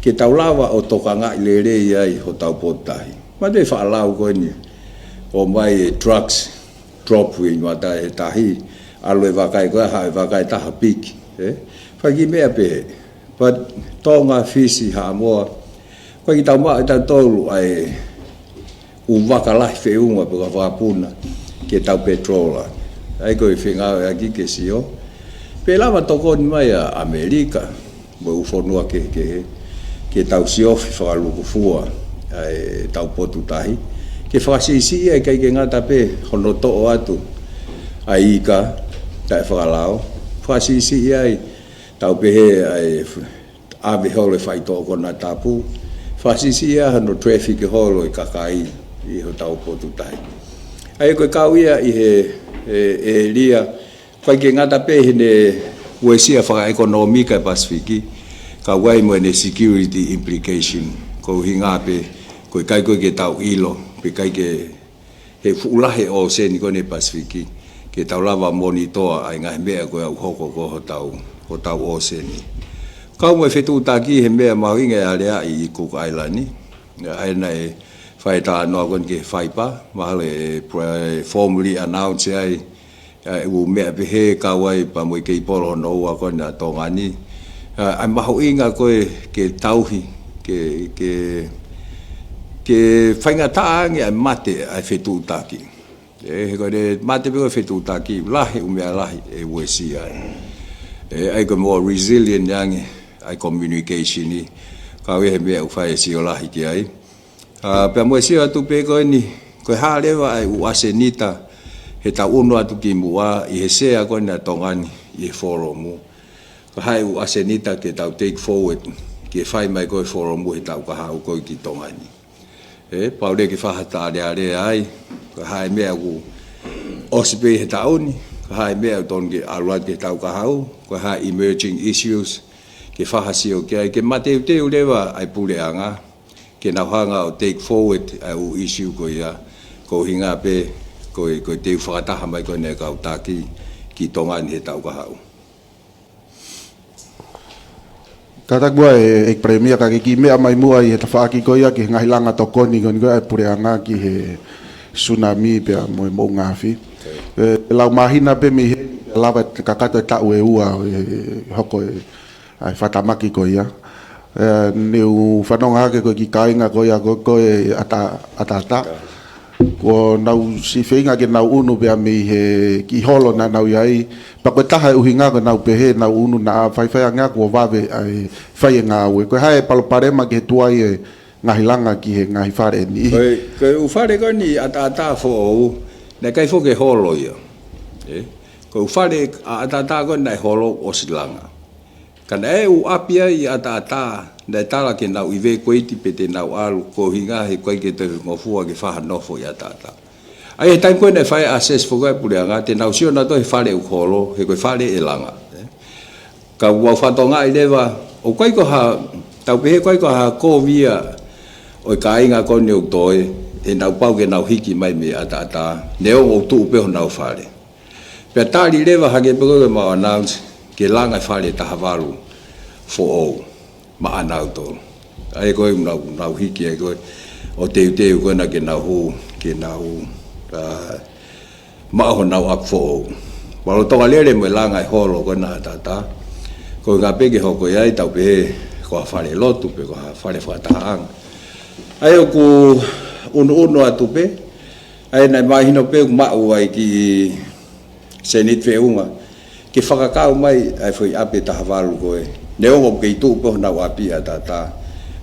Ke tau lava ʻo tokangaʻi lelei ai hotau potu tahi. Mate faʻa lau ko eni, ʻomai e trucks, drop ʻi he mata he tahi, ʻalu e vaka ʻe koe, haʻu e vaka ʻe taha piki, ʻe? Fai kiʻi meʻa pehē. But Tonga, Fisi, Haʻamoa, ʻoku ʻikai ke tau maʻu ʻe tautolu ʻa e ʻū vaka lahi feʻunga pe ko ha vakapuna ke tau petrola. ʻA ia ko e fengāueʻaki ke sio. Pe lava tokoni mai ʻa ʻAmelika mo e ʻū fonua kehekehe, ke tau siofi fakalūkufua ʻa ʻetau potu tahi, ke fakasiʻisiʻi ai, ʻikai ke ngata pē hono toʻo atu ʻa e ika taʻefakalao, fakasiʻisiʻi ai, tau pehē ʻa e f-, ʻave holo e faitoʻo konatapu, fakasiʻisiʻi ia hono traffic holo e kakai ʻi hotau potu tahi. ʻA ia ko e kau ia ʻi he, e, ʻēlia, ʻikai ke ngata pē heʻene uesia fakaʻekonōmika e Pasifiki, ka ʻoku ʻi ai mo ʻene security implication, ko e ʻuhinga pē, ko e ʻikai ko ē ke tau ʻilo, pe ʻikai ke he fuʻu lahi e ʻōseni ko eni Pasifiki, ke tau lava monitoa ai ngaahi meʻa ko ē ʻoku hoko ko hotau, hotau ʻōseni. Kau mo e fetuʻutaki he meʻa mahuʻinga e aleaʻi ʻi Cook Island, ʻa ia naʻe fai e talanoa ko eni ki he faipa, mahalo ʻe pre-, formally announce ai, ʻa e ʻū meʻa pehē kau ai pea mo e keipolo hono ua ko eni ʻa Tonga ni. ʻA, ʻa e mahuʻinga ko ē ke tauhi, ke, ke, ke faingataʻa ange ʻa e mate ʻa e fetuʻutaki. ʻE, he ko e mate pē ko e fetuʻutaki, lahi ʻū meʻa lahi ʻe uesia ai. ʻE, ʻa ia ko e more resilient ange ʻa e communication ni, kau ia he meʻa ʻoku fai e sio lahi ki ai. ʻA, pea mo e sio atu pē ko eni, ko e hā leva ʻa e ʻū ʻasenita, he tau ʻunu atu ki muʻa, ʻi he sea ko eni ʻa Tonga ni, ʻi he folomu. Ko e hā e ʻū ʻasenita ke tau take forward, ke fai mai ko e folomu he taʻu kahaʻu ko ē ki Tonga ni. ʻE, pau leva ke fai ha talialea ai, ko e hā e meʻa ʻoku ʻosi pē he taʻu ni, ko e hā e meʻa ʻoku tonu ke ʻalu atu ki he taʻu kahaʻu, ko e hā e emerging issues, ke fai ha sio ki ai, ke mateuteu leva ʻa e puleʻanga, ke nau hanga ʻo take forward ʻa e ʻū issue ko ia, ko e ʻuhinga pē, ko e, ko e teu fakataha mai ko eni e kau taki ki Tonga ni he taʻu kahaʻu. Kātaki muʻa e, ʻEiki Palēmia, ka ke kiʻi meʻa mai muʻa ʻi he tafaʻaki ko ia ki he ngaahi langa tokoni ko eni ko ē ʻa e puleʻanga ki he tsunami pea mo e moʻunga afi. ʻE, lau māhina pē mei heni, lava e kakato e taʻu ʻe ua ʻe hoko e, ʻa e fakatamaki ko ia. ʻE, ne u fanongo hake ko e kiʻi kāinga ko ia ko, ko e ʻata, ʻataʻatā. Kuo nau siʻi feinga ke nau ʻunu pea mei he kiʻi holo naʻa nau ʻi ai. Pea ko e taha e ʻuhinga ko ʻenau pehē nau ʻunu naʻa faifai ange ʻa kuo vave ʻa e fai e ngāue. Ko e hā e palopalema ki he tuai e ngaahi langa ki he ngaahi fale ʻe niʻihi. Ko e, ko e ʻū fale ko eni ʻataʻatā foʻou, naʻe ʻikai foki ke holo ia. ʻE? Ko e ʻū fale ʻa, ʻataʻatā ko ē naʻe holo ʻosi langa. Ka naʻe ʻū ʻapi ai ʻi ʻataʻatā, naʻe tala ke nau evacuate pē te nau ʻalu, ko e ʻuhinga he ʻikai ke toe ngofua ke fai ha nofo ʻi ʻataʻatā. ʻA ia he taimi ko ē naʻe fai e assess foki ʻa e puleʻanga, te nau sio nautolu he fale ʻoku holo, he ko e fale ʻe langa. Ka ʻoku ou fakatokangaʻi leva, ʻoku ʻikai ko ha, tau pehē ʻoku ʻikai ko ha kovi ia ʻo e kāinga ko eni ʻoku toe, ʻe nau pau ke nau hiki mai mei ʻataʻatā, neongo ʻoku tuʻu pē honau fale. Pea tali leva hangē pē ko e mau announce ke langa e fale ʻe taha valu foʻou maʻanautolu. ʻA ia ko ē nau, nau hiki ai ko ē ʻo teuteu ko ē naʻa ke nau hū, ke nau, ʻa, maʻu honau ʻapi foʻou. Pea lolotonga lele mo e langa e holo ko ena ʻataʻatā, ko e ʻuhinga pē ke hoko ia ai tau pehē ko ha fale lotu pe ko ha fale fakatahaʻanga. ʻA ia ʻoku ʻunuʻunu atu pē, ʻa ia naʻe mahino pē ʻoku maʻu ai ki Seniti Feʻunga ke fakakau mai ʻa e foʻi ʻapi ʻe taha valu ko ē. Neongo ʻoku kei tuʻu pē honau ʻapi ʻi ʻataʻatā,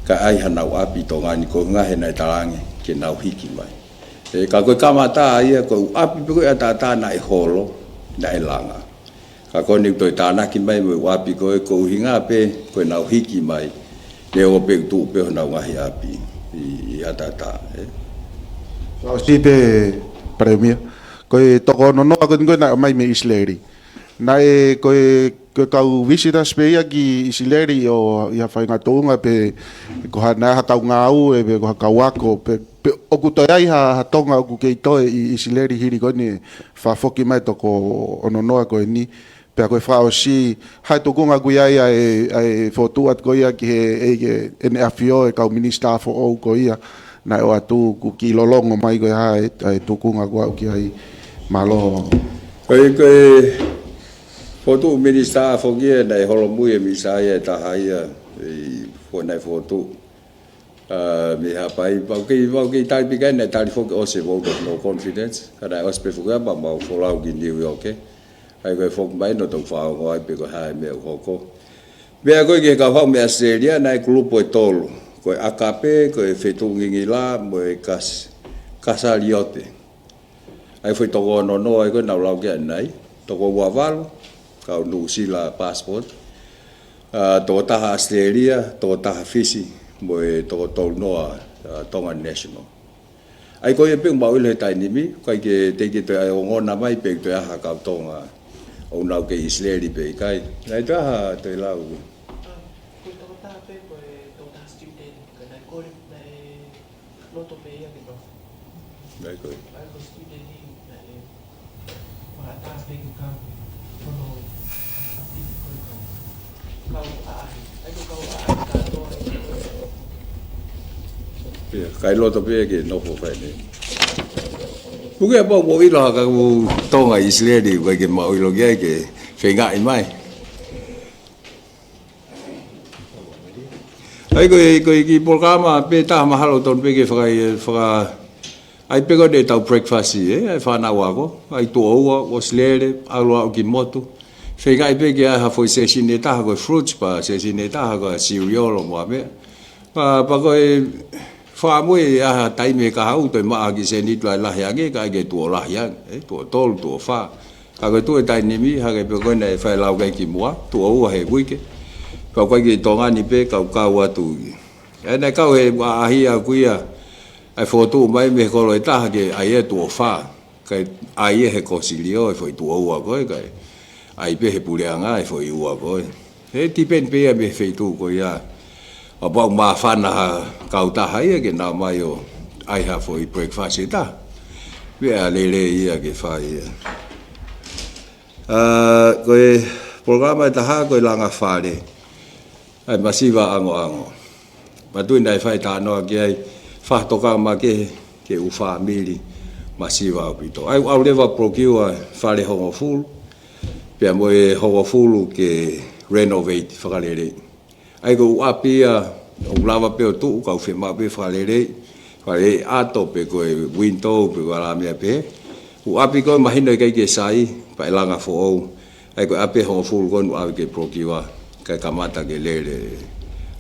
ka ʻi ai hanau ʻapi ʻi Tonga ni, ko e ʻuhinga he naʻe talaange ke nau hiki mai. ʻE, ka ko e kamata ia, ko e ʻū ʻapi pē ko ē ʻataʻatā naʻe holo, naʻe langa. Ka ko eni toe tānaki mai mo e ʻū ʻapi ko ē, ko e ʻuhinga pē ko ʻenau hiki mai, neongo pē ʻoku tuʻu pē honau ngaahi ʻapi ʻi, ʻi ʻataʻatā, ʻe. Fakaʻosi pē Palēmia, ko e toko ono noa ko eni ko ē naʻe ʻomai mei ʻIsileli. Naʻe ko e, ko e kau visitors pē ia ki ʻIsileli ʻo ʻi ha faʻahinga tuʻunga pe ko ha naʻe ha kau ngāue pe ko ha kau ako pe, pe ʻoku toe ʻi ai ha, ha Tonga ʻoku kei toe ʻi ʻIsileli hili ko eni fakafoki mai toko ono noa ko eni. Pea ko e fakaʻosi, hā e tuʻunga ʻoku ʻi ai ʻa e, ʻa e fokotuʻu atu ko ia ki he, ʻe, ʻe, ʻEne ʻAfio e kau minisitā foʻou ko ia, naʻe ʻoatu ʻoku kiʻi lolongo mai ko e hā e, ʻa e tuʻunga ʻoku aʻu ki ai, mālō. Ko e, ko e fokotuʻu minisitā foki ia, naʻe holomui e minisitā ia ʻe taha ia, ʻi he foʻi naʻe fokotuʻu. ʻA, mei Haʻapai, pau kei, pau kei tali pē ki ai, naʻe tali foki ʻosi e vote of no confidence, ka naʻe ʻosi pē foki ia pea mau folau ki New York, ʻe. ʻA ia ko e foki mai naʻa tau faongo ai pe ko e hā e meʻa ʻoku hoko. Meʻa ko ē ki he kau haʻu mei ʻAositelēlia, naʻe kulupu ʻe tolu. Ko e ʻAkape, ko e Fetuʻu Ngingila, mo e Kas-, Kasaliote. ʻA ia foʻi toko ono noa ia ko ē naʻa ku lau ki ai ʻanenai, toko ua valu, kau Nuʻusila passport. ʻa, tokotaha ʻAositelēlia, tokotaha Fisi, mo e toko tolu noa, ʻa, Tonga National. ʻA ia ko ia pē ʻoku mau ʻilo he taimi ni, ʻikai ke teʻeki ke toe ʻai ongona mai pe toe ʻi ai ha kau Tonga ʻoku nau kei ʻIsileli pe ʻikai. Naʻe toe ʻi ai ha toe lau. Ko e tokotaha pē ko e tokotaha student, ka naʻe kole, naʻe loto pē ia ke nofo. ʻA ia ko e. ʻA ia ko e student ni, naʻe, ʻa, tā pē ke kau, kono, ʻa, piki ko e kau. Kau ʻaʻahi. ʻA ia ko e kau ʻaʻahi kātoa, ʻa ia ko e. Pea, ʻikai loto pē ke nofo fai ni. Puke pau mo ʻilo ha kau Tonga ʻIsileli, ʻikai ke mau ʻilo ki ai ke feingaʻi mai. ʻA ia ko e, ko e kiʻi polokalama pē taha mahalo tonu pē ke faka-, faka-, ʻai pē ko ʻetau breakfast ē, ʻa e fānau ako, ʻai tuʻo ua, ʻosi lele, ʻalu ʻo aʻu ki motu. Feingaʻi pē ke ʻai ha foʻi session ʻe taha ko e fruits pea session ʻe taha ko e cereal mo e meʻa. Pea, pea ko e fakaʻamu ʻe ʻi ai ha taimi he kahaʻu toe maʻa ha kiʻi sēniti lahi ange, kae ke tuʻo lahi ange, ē, tuʻo tolu, tuʻo fā. Ka ko e tuʻu he taimi ni, hangē pē ko ena naʻe fai lau ki ai kimuʻa, tuʻo ua he uike. Kau kai ki Tonga ni pē, kau kau atu. ʻA ia naʻe kau he ʻaʻahi ʻaʻaku ia, ʻa e fokotuʻu mai mei he kolo ʻe taha ke ʻai ia tuʻo fā. Kae ʻai ia he kosilio e foʻi tuʻo ua ko ē, kae ʻai pē he puleʻanga e foʻi ua ko ē. He tipeni pē ia mei he feituʻu ko ia. ʻA, pau māfana ha kautaha ia ke nau ō mai ʻo ʻai ha foʻi breakfast ʻe taha. Meʻa lelei ia ke fai ia. ʻA, ko e polokalama ʻe taha ko e langa fale. ʻA e masiva ʻangoʻango. Mātuʻaki naʻe fai talanoa ki ai, fakatokanga makehe ki he ʻū fāmili masiva ʻaupito. ʻA ia ʻoku lava procure fale hongofulu, pea mo e hongofulu ke renovate fakalelei. ʻA ia ko e ʻū ʻapi ia, ʻoku lava pē ʻo tuʻu, kau fiemaʻu pē fakalelei, fakalelei ʻato pe ko e window, pe ko e ʻalā meʻa pē. ʻŪ ʻapi ko ē mahino ʻikai ke sai, pea ʻe langa foʻou. ʻA ia ko e ʻapi hongofulu ko eni ʻoku ʻave ke procure, kae kamata ke lele,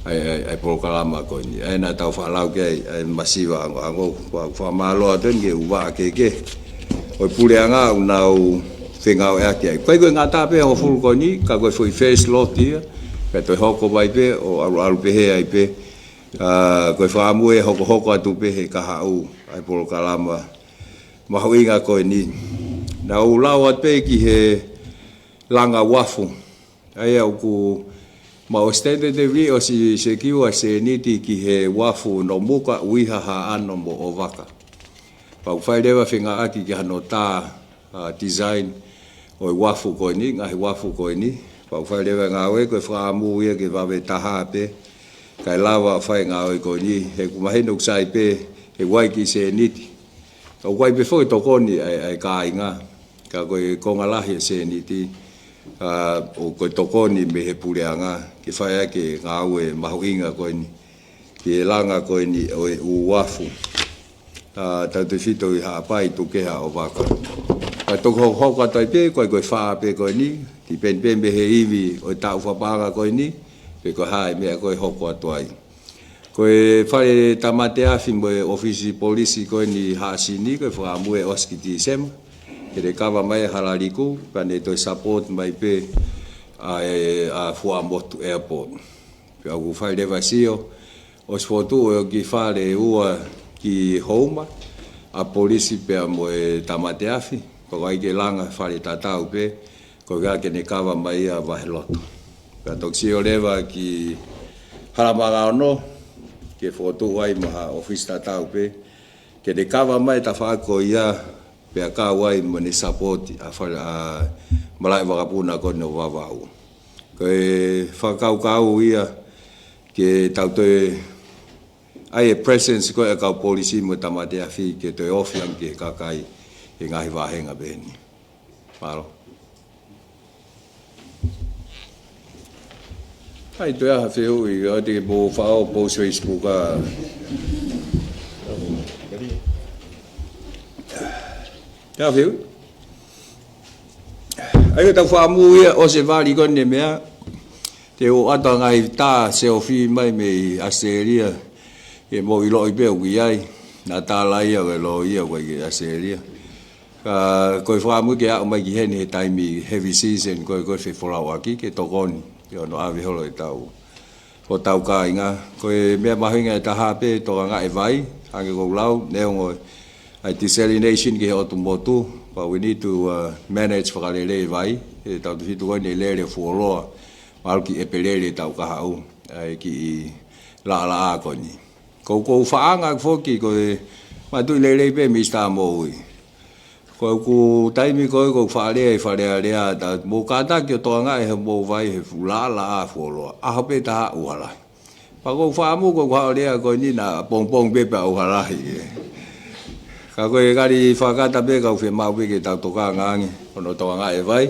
ʻa e, ʻa e, ʻa e polokalama ko eni. ʻA ia naʻa tau faʻa lau ki ai, ʻa e masiva ʻangoʻango, ko e fakamālō atu eni ki he ʻū vaʻa kehekehe ʻo e puleʻanga ʻoku nau fengāueʻaki ai. ʻIkai ko e ngata pē hongofulu ko eni, ka ko e foʻi first lot ia, pea toe hoko mai pē, ʻo ʻalu, ʻalu pehē ai pē. ʻA, ko e fakaʻamu ʻe hokohoko atu pē he kahaʻu, ʻa e polokalama mahuʻinga ko eni. Naʻa ku lau atu pē ki he langa uafu. ʻA ia ʻoku mau ʻosi tentatively ʻosi secure sēniti ki he uafu Nomuka, Uiha, Haʻano mo ʻOvaka. Pea ʻoku fai leva fengāueʻaki ki hano tā, ʻa, design ʻo e uafu ko eni, ngaahi uafu ko eni. Pea ʻoku fai leva ngāue, ko e fakaʻamu ia ke vave taha pē. Kae lava fai ngāue ko eni, he ʻoku mahino ʻoku sai pē, he ʻoku ʻi ai e kiʻi sēniti. Ka ʻoku ʻi ai pē foki e tokoni ʻa e, ʻa e kāinga. Ka ko e konga lahi e sēniti, ʻa, ʻoku ko e tokoni mei he puleʻanga, ke fai ʻaki e ngāue mahuʻinga ko eni, ki he langa ko eni ʻo e ʻū uafu. ʻA, tautefito ʻi Haʻapai, Tukeha, ʻOvaka. Ka toki hokohoko atu ai pē, ko e, ko e fā pē ko eni, tipeni pē mei he ivi ʻo e taʻu fakapaʻanga ko eni, pe ko e hā e meʻa ko ē ʻe hoko atu ai. Ko e fale tāmate afi mo e ʻōfisi polisi ko eni Haʻasini, ko e fakaʻamu ʻe ʻosi ki Tīsema. Ke ne kava mai hala liku, pea ne toe support mai pē ʻa e, ʻa Fuaʻamotu Airport. Pea ʻoku fai leva sio, ʻosi fokotuʻu e kiʻi fale ʻe ua ki Houma, ʻa polisi pea mo e tāmate afi, pea ʻoku ʻai ke langa fale tatau pē, ko ia ke ne kava mai ʻa Vaheloto. Pea toki sio leva ki Halamaʻanga Ono, ke fokotuʻu ai mo ha ʻōfisi tatau pē, ke ne kava mai e tafaʻaki ko ia, pea kau ai mo ʻene support ʻa fale, ʻa malaʻe vakapuna ko eni ʻo Vavaʻu. Ko e fakakaukau ia ke tau toe ʻai e presence ko ē ʻa e kau polisi mo e tāmate afi ke toe ofi ange ki he kakai he ngaahi vāhenga pehē ni. Mālō. ʻAi, toe ʻi ai ha fehuʻi, ʻoua te ke mou faʻo post Facebook ʻa. Toe ʻi ai ha fehuʻi? ʻAi, ko ʻetau fakaʻamu ia ʻosi e vali ko eni e meʻa. Te u ʻoatu ha ngaahi tā selfie mai mei ʻAositelēlia. Ke mou ʻiloʻi pē ʻoku ʻi ai. Naʻa tala ia ʻe he lōʻia ʻoku ʻi ʻAositelēlia. Ka ko e fakaʻamu ke aʻu mai ki heni he taimi heavy season ko ē, ko e fefolauʻaki ke tokoni. ʻi hono ʻave holo ʻetau, hotau kāinga. Ko e meʻa mahuʻinga ʻe taha pē tokangaʻi e vai, hangē ko ʻeku lau, neongo ʻa e desalination ki he ʻotu motu, but we need to, uh, manage fakalelei e vai, he tautefito ko eni e lele fuoloa, mahalo ki ʻEpeleli ʻetau kahaʻu, ʻa e kiʻi laʻalaʻā ko eni. Ko, ko e faʻahinga foki ko e mātuʻaki lelei pē Minisitā Moʻui. Ko ʻeku taimi ko ē ʻoku ou faʻa lea ʻi Fale Alea, ta mou kātaki ʻo tokangaʻi hoʻomou vai he fuʻu laʻalaʻā fuoloa. ʻAho pē taha ʻuha lahi. Pea ʻoku ou faʻa mou ko ʻeku haʻu ʻo lea ko eni naʻa pongipongi pē pea ʻuha lahi. Ka ko e kali fakakata pē kau fiemaʻu pē ke tau tokanga ange, hono tokangaʻi e vai.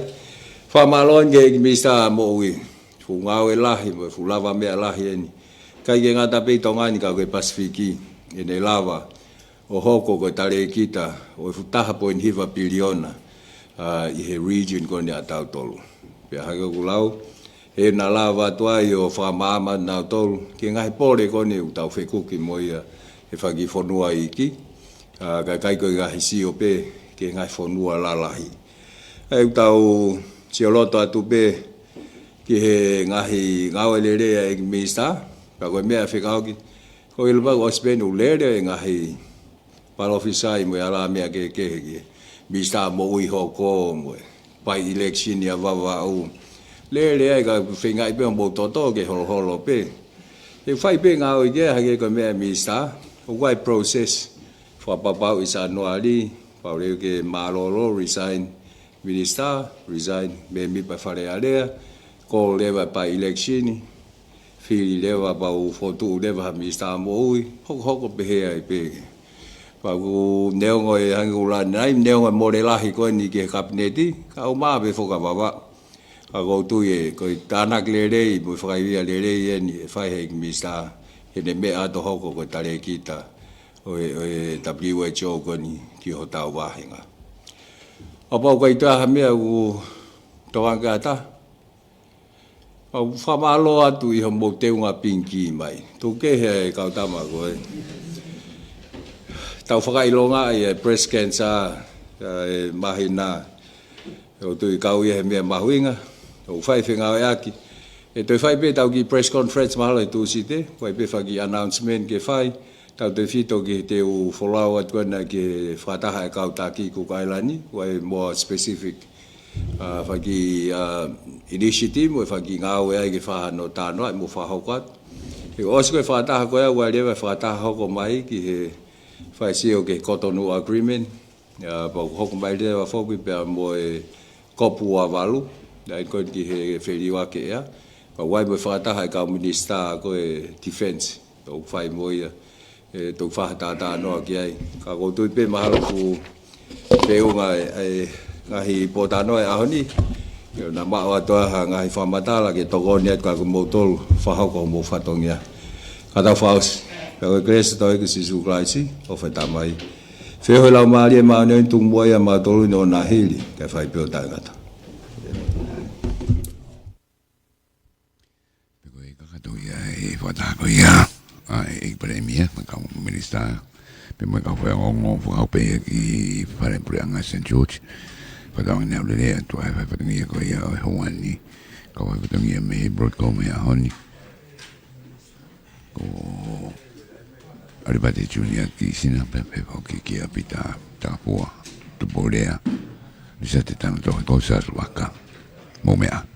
Fakamālō ange ki he Minisitā Moʻui. Fuʻu ngāue lahi, mo e fuʻu lavameʻa lahi eni. ʻIkai ke ngata pē ʻi Tonga ni ka ko e Pasifiki. ʻEne lava ʻo hoko ko e talēkita ʻo e fuʻu taha poini hiva piliona, ʻa, ʻi he region ko eni ʻatautolu. Pea hangē ko ʻeku lau, he naʻa lava atu ai ʻo fakamaama nautolu ki he ngaahi pole ko eni ʻoku tau fekuki mo ia he fanga kiʻi fonua iiki, ʻa, kae ʻikai ko e ngaahi sio pē ki he ngaahi fonua lalahi. ʻA ia ʻoku tau sio loto atu pē ki he ngaahi ngāue lelei ʻa e ʻEiki Minisitā, pea ko e meʻa fekauʻaki, ko e ʻiloa ʻoku ʻosi pē ʻoku lele e ngaahi palōfisai mo e alā meʻa kehekehe ki he Minisitā Moʻui hoko mo e by-election ʻa Vavaʻu. Lele ai ka feingaʻi pē ʻo mou toto ke holoholo pē. He fai pē ngāue ki ai hangē ko e meʻa Minisitā, ʻoku ʻi ai e process. Fakapapauʻi Sānuali, pau leva ke mālōlō resign Minisitā, resign mēmipa Fale Alea, ko e lele e by-election, fili leva pau fokotuʻu leva ha Minisitā Moʻui, hokohoko pehē ai pē. Pea ʻoku neongo e hangē ko ʻeku lea ʻanenai, neongo e mole lahi ko eni ki he Kapineti, ka ʻoku maʻa pē foki ʻa Vavaʻu. Ka ʻoku ou tui ē, ko e tānaki lelei, mo e fakaivia lelei eni ʻe fai ʻe he ʻEiki Minisitā, heʻene meʻa atu ʻo hoko ko e talēkita ʻo e, ʻo e W H O ko eni ki hotau vāhenga. Kapau ʻoku ʻi ai ha meʻa ʻoku tokanga ki ai, ʻoku ou fakamālō atu ʻi hoʻomou teunga pinki mai. Tuku kehe e kau tama ko ē. Tau fakaʻilongaʻi e breast cancer, ʻa e māhina. ʻOku ou tui ʻoku ʻi ai ha meʻa mahuʻinga ʻoku fai fengāueʻaki. ʻE toe fai pē ʻetau kiʻi press conference mahalo he Tūsite, ʻoku ʻi ai pē fanga kiʻi announcement ke fai. Tautefito ki he teu folau atu ena ki he fakataha e kau taki Kuka ʻAilani, ʻoku ʻi ai more specific, ʻa, fanga kiʻi, ʻa, initiative mo e fanga kiʻi ngāue ʻe ʻai ke fakahā hono talanoa mo fakahoko atu. He ʻosi ko e fakataha ko ia, ʻoku ʻi ai leva e fakataha hoko mai ki he fai sio ki he Cotonou Agreement, ʻa, pea ʻoku hoko mai leva foki pea mo e kopu ua valu, ʻa ia ko eni ki he feliuake ʻea. Pea ʻoku ʻi ai mo e fakataha e kau minisitā ko e defense, ʻoku fai mo ia, ʻe toki fakatātā noa ki ai. Ka ʻoku ou tui pē mahalo ʻoku feʻunga e, e ngaahi pōtalanoa e ʻaho ni, ke na maʻu atu ha ngaahi fakamatala ke tokoni atu kia kimoutolu, fakahoko hoʻomou fatongia. Ka tau fakaʻosi, pea ko e kelesi ʻa hotau ʻEiki ko Sīsū Kalaisi, ʻofa ʻa e Tamai, feohi ʻa e Laumālie Māʻoniʻoni tuku muʻa ʻiate kimautolu ʻi he ʻaho ni, kae fai pē ʻo taʻengata. Pea ko e kakato ia e fakataha ko ia ʻa e ʻEiki Palēmia, mo e kau minisitā, pea mo e kau faiongoongo fakataha pē ia ki Fale Puleʻanga Saint George. Fakatauange naʻa lele atu ʻa e fai fatongia ko ia ʻo e houa ni, kau fai fatongia mei he Broadcom he ʻaho ni. Ko ʻAlipate Junior Kisina, pea pehē foki kia Pita Takapua, Tupou Lea, Lisa Tetano Tohi, ko Sasuaka. Mou meʻa.